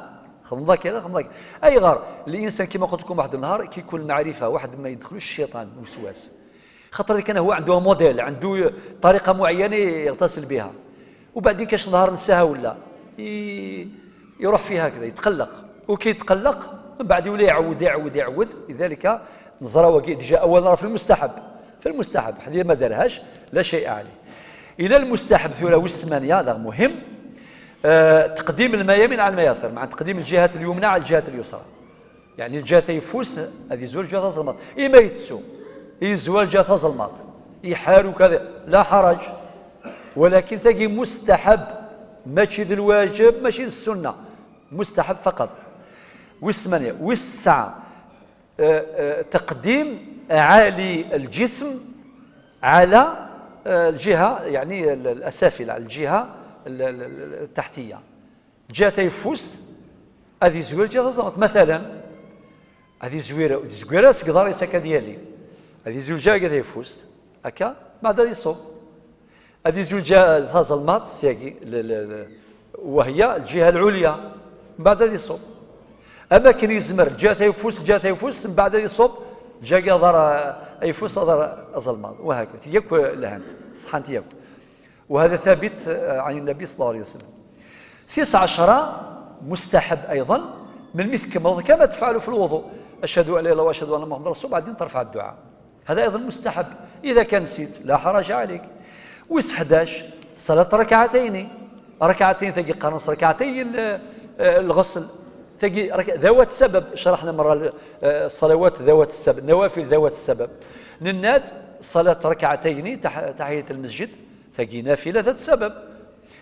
خمضة كذا، خمضة كذا. أي غار، الإنسان كما قلت لكم واحد النهار كي يكون المعرفة، واحد ما يدخلوش الشيطان وسواس. خاطر كان هو عنده موديل، عنده طريقة معينة يغتسل بها، وبعدين كاش نهار نساها ولا ي-، يروح فيها هكذا، يتقلق، وكي يتقلق من بعد يولي يعود، يعود، يعود. لذلك نزرا وكي ديجا أول راه في المستحب، في المستحب، حديث ما دارهاش، لا شيء عليه. إلى المستحب ثورة وست ثمانية، هذا مهم. آه، تقديم الميامن على المياسر، مع تقديم الجهة اليمنى على الجهة اليسرى. يعني الجهة يفوس هذه زوال جهة تظلمات، إما يتسو يزوال جهة تظلمات، يحارو كذا، لا حرج. ولكن تجي مستحب، ماشي ذي الواجب، ماشي ذي السنة، مستحب فقط. ويس ثمانية، ويس تسعة، آه، آه، تقديم أعالي الجسم على، آه، الجهة، يعني ال-، الأسافل، على الجهة ال-، ال-، ال-، التحتية. جات يفوست، هذه زوير جات تظلمت. مثلًا، هذه زويرة، ودي زويرة سقدار يسكا ديالي. هذه زوير جات يفوست، هكا، بعد هذه صوب. هذه زوير جات تظلمات، سياقي، ل-، ل-، ل-، وهي الجهة العليا، بعد هذه صوب. أما كان يزمر، جات يفوست، جات يفوست، من بعد هذه صوب، جا قدر يفوست، هذا ظلمات، وهكذا. ياك لهانت، صحنت ياك. وهذا ثابت، آه، عن النبي صلى الله عليه وسلم. تسع عشرة مستحب أيضًا، من مثل كما، كما تفعل في الوضوء: "أشهد أن لا إله إلا الله وأشهد أن محمدا رسول الله"، بعدين ترفع الدعاء. هذا أيضًا مستحب، إذا كان نسيت لا حرج عليك. ويس حداش، صلاة ركعتين، ركعتين تجي قرنص ركعتي ال-، آه، الغسل، تجي رك-، ذوات السبب. شرحنا مرة ال-، آه، الصلوات ذوات السبب، نوافل ذوات السبب. نناد صلاة ركعتين تح-، تحية المسجد، ثقي نافلة ذات سبب.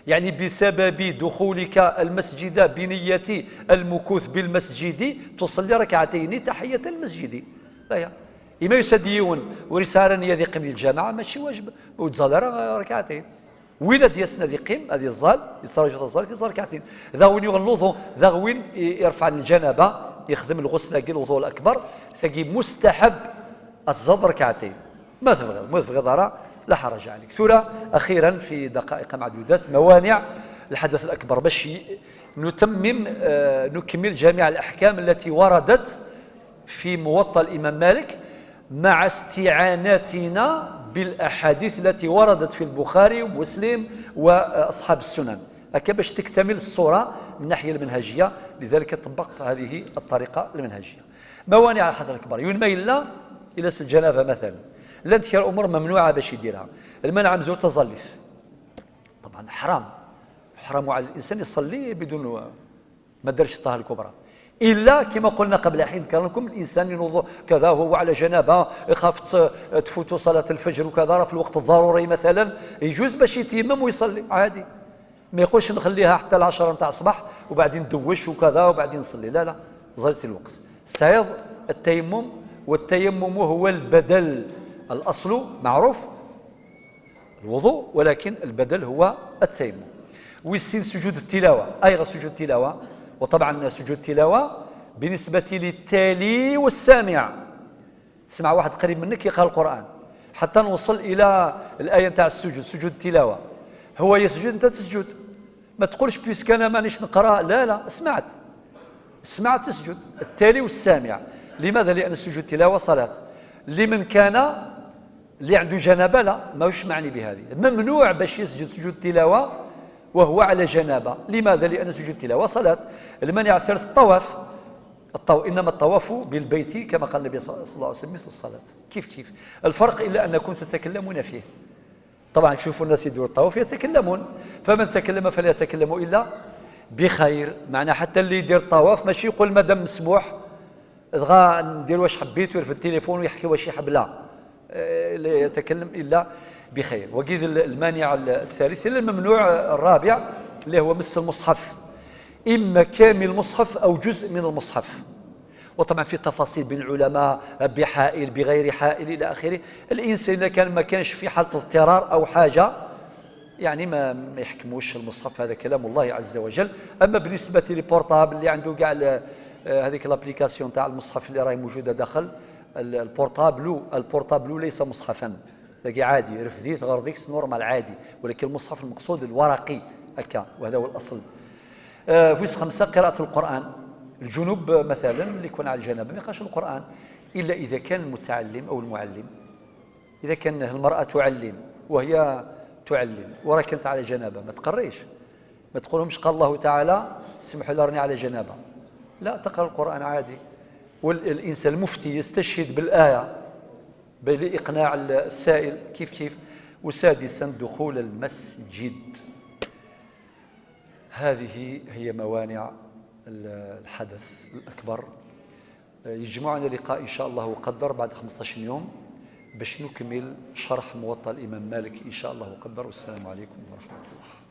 يعني بسبب دخولك المسجد بنية المكوث بالمسجد تصلي ركعتين تحية المسجد. هيا. إما يسد يون ورسالة نية ذي قيم الجماعة ماشي واجب، وتزال راه ركعتين. وين ديسنا ذي قيم، هذه الزال، يتصرف الزال، يتصرف ركعتين. ذا وين يغلظه، ذا وين ي-، يرفع الجنابة، يخدم الغسل كي الوضوء الأكبر، ثقي مستحب أتزاد ركعتين. ما تبغض، ما تبغض أرى، لا حرج عليك. ثورة أخيرا في دقائق معدودات، موانع الحدث الأكبر، باش ي-، نتمم، آه، نكمل جميع الأحكام التي وردت في موطأ الإمام مالك، مع استعانتنا بالأحاديث التي وردت في البخاري ومسلم وأصحاب السنن، هكا باش تكتمل الصورة من الناحية المنهجية. لذلك طبقت هذه الطريقة المنهجية. موانع الحدث الأكبر، يون ما إلا إلا الجنابة مثلا، لا نتكر أمور ممنوعة باش يديرها. المنع مزول تزلف، طبعا حرام، حرام على الإنسان يصلي بدون ما دارش الطهارة الكبرى. إلا كما قلنا قبل حين، ذكر لكم الإنسان ينوض كذا وهو على جنابة، يخاف ت-، تفوتوا صلاة الفجر وكذا، راه في الوقت الضروري مثلا، يجوز باش يتيمم ويصلي عادي. ما يقولش نخليها حتى العشرة نتاع الصباح وبعدين ندوش وكذا وبعدين نصلي، لا، لا، زلت الوقت. سعيض التيمم، والتيمم هو البدل، الأصل معروف الوضوء، ولكن البدل هو التيمم. ويسين سجود التلاوة، أي غير سجود التلاوة، وطبعا سجود التلاوة بالنسبة للتالي والسامع، تسمع واحد قريب منك يقرأ القرآن حتى نوصل إلى الآية نتاع السجود، سجود التلاوة، هو يسجد أنت تسجد. ما تقولش: "بيسك أنا مانيش نقرأ"، لا، لا، سمعت، سمعت تسجد. التالي والسامع. لماذا؟ لأن السجود تلاوة صلاة. لمن كان اللي عنده جنابة لا، ماهوش معني بهذه. ممنوع باش يسجد سجود تلاوة وهو على جنابة. لماذا؟ لأن سجود التلاوة صلاة. المانع الثالث الطواف. الطو-، إنما الطواف بالبيت كما قال النبي صلى الله عليه وسلم مثل الصلاة. كيف كيف. الفرق إلا أنكم تتكلمون فيه. طبعا تشوفوا الناس يديروا الطواف يتكلمون، فمن تكلم فلا يتكلم إلا بخير. معنى حتى اللي يدير الطواف ماشي يقول: "مادام مسموح، دغا ندير واش حبيت"، ويرفد التليفون ويحكي واش يحب، لا. آه، لا يتكلم إلا بخير. وقيد ال-، المانع ال-، الثالث، إلا الممنوع الرابع، اللي هو مس المصحف، إما كامل المصحف أو جزء من المصحف. وطبعا في تفاصيل بين العلماء، بحائل، بغير حائل، إلى آخره. الإنسان إذا كان ما كانش في حالة اضطرار أو حاجة، يعني ما، ما يحكموش المصحف، هذا كلام الله عز وجل. أما بالنسبة للبورطابل اللي عنده كاع ال-، آه، هذيك l'application تاع المصحف اللي راهي موجودة داخل ال-، البورطابل، البورطابل ليس مصحفا، ذاك عادي، رفديت غير ديك normal عادي، ولكن المصحف المقصود الورقي هكا، وهذا هو الأصل. آه، فويس خمسة، قراءة القرآن. الجنوب مثلا اللي يكون على الجنابة ما يقراش القرآن إلا إذا كان المتعلم أو المعلم. إذا كان المرأة تعلم وهي تعلم وراه كانت على جنابة، ما تقريش، ما تقولهمش: "قال الله تعالى: 'سمحوا لي راني على جنابة.'" لا، تقرأ القرآن عادي. والإنسان المفتي يستشهد بالآية لإقناع السائل، كيف كيف. وسادسا، دخول المسجد. هذه هي موانع ال-، الحدث الأكبر. يجمعنا لقاء إن شاء الله وقدر بعد خمسطاش يوم باش نكمل شرح موطأ الإمام مالك إن شاء الله وقدر. والسلام عليكم ورحمة الله.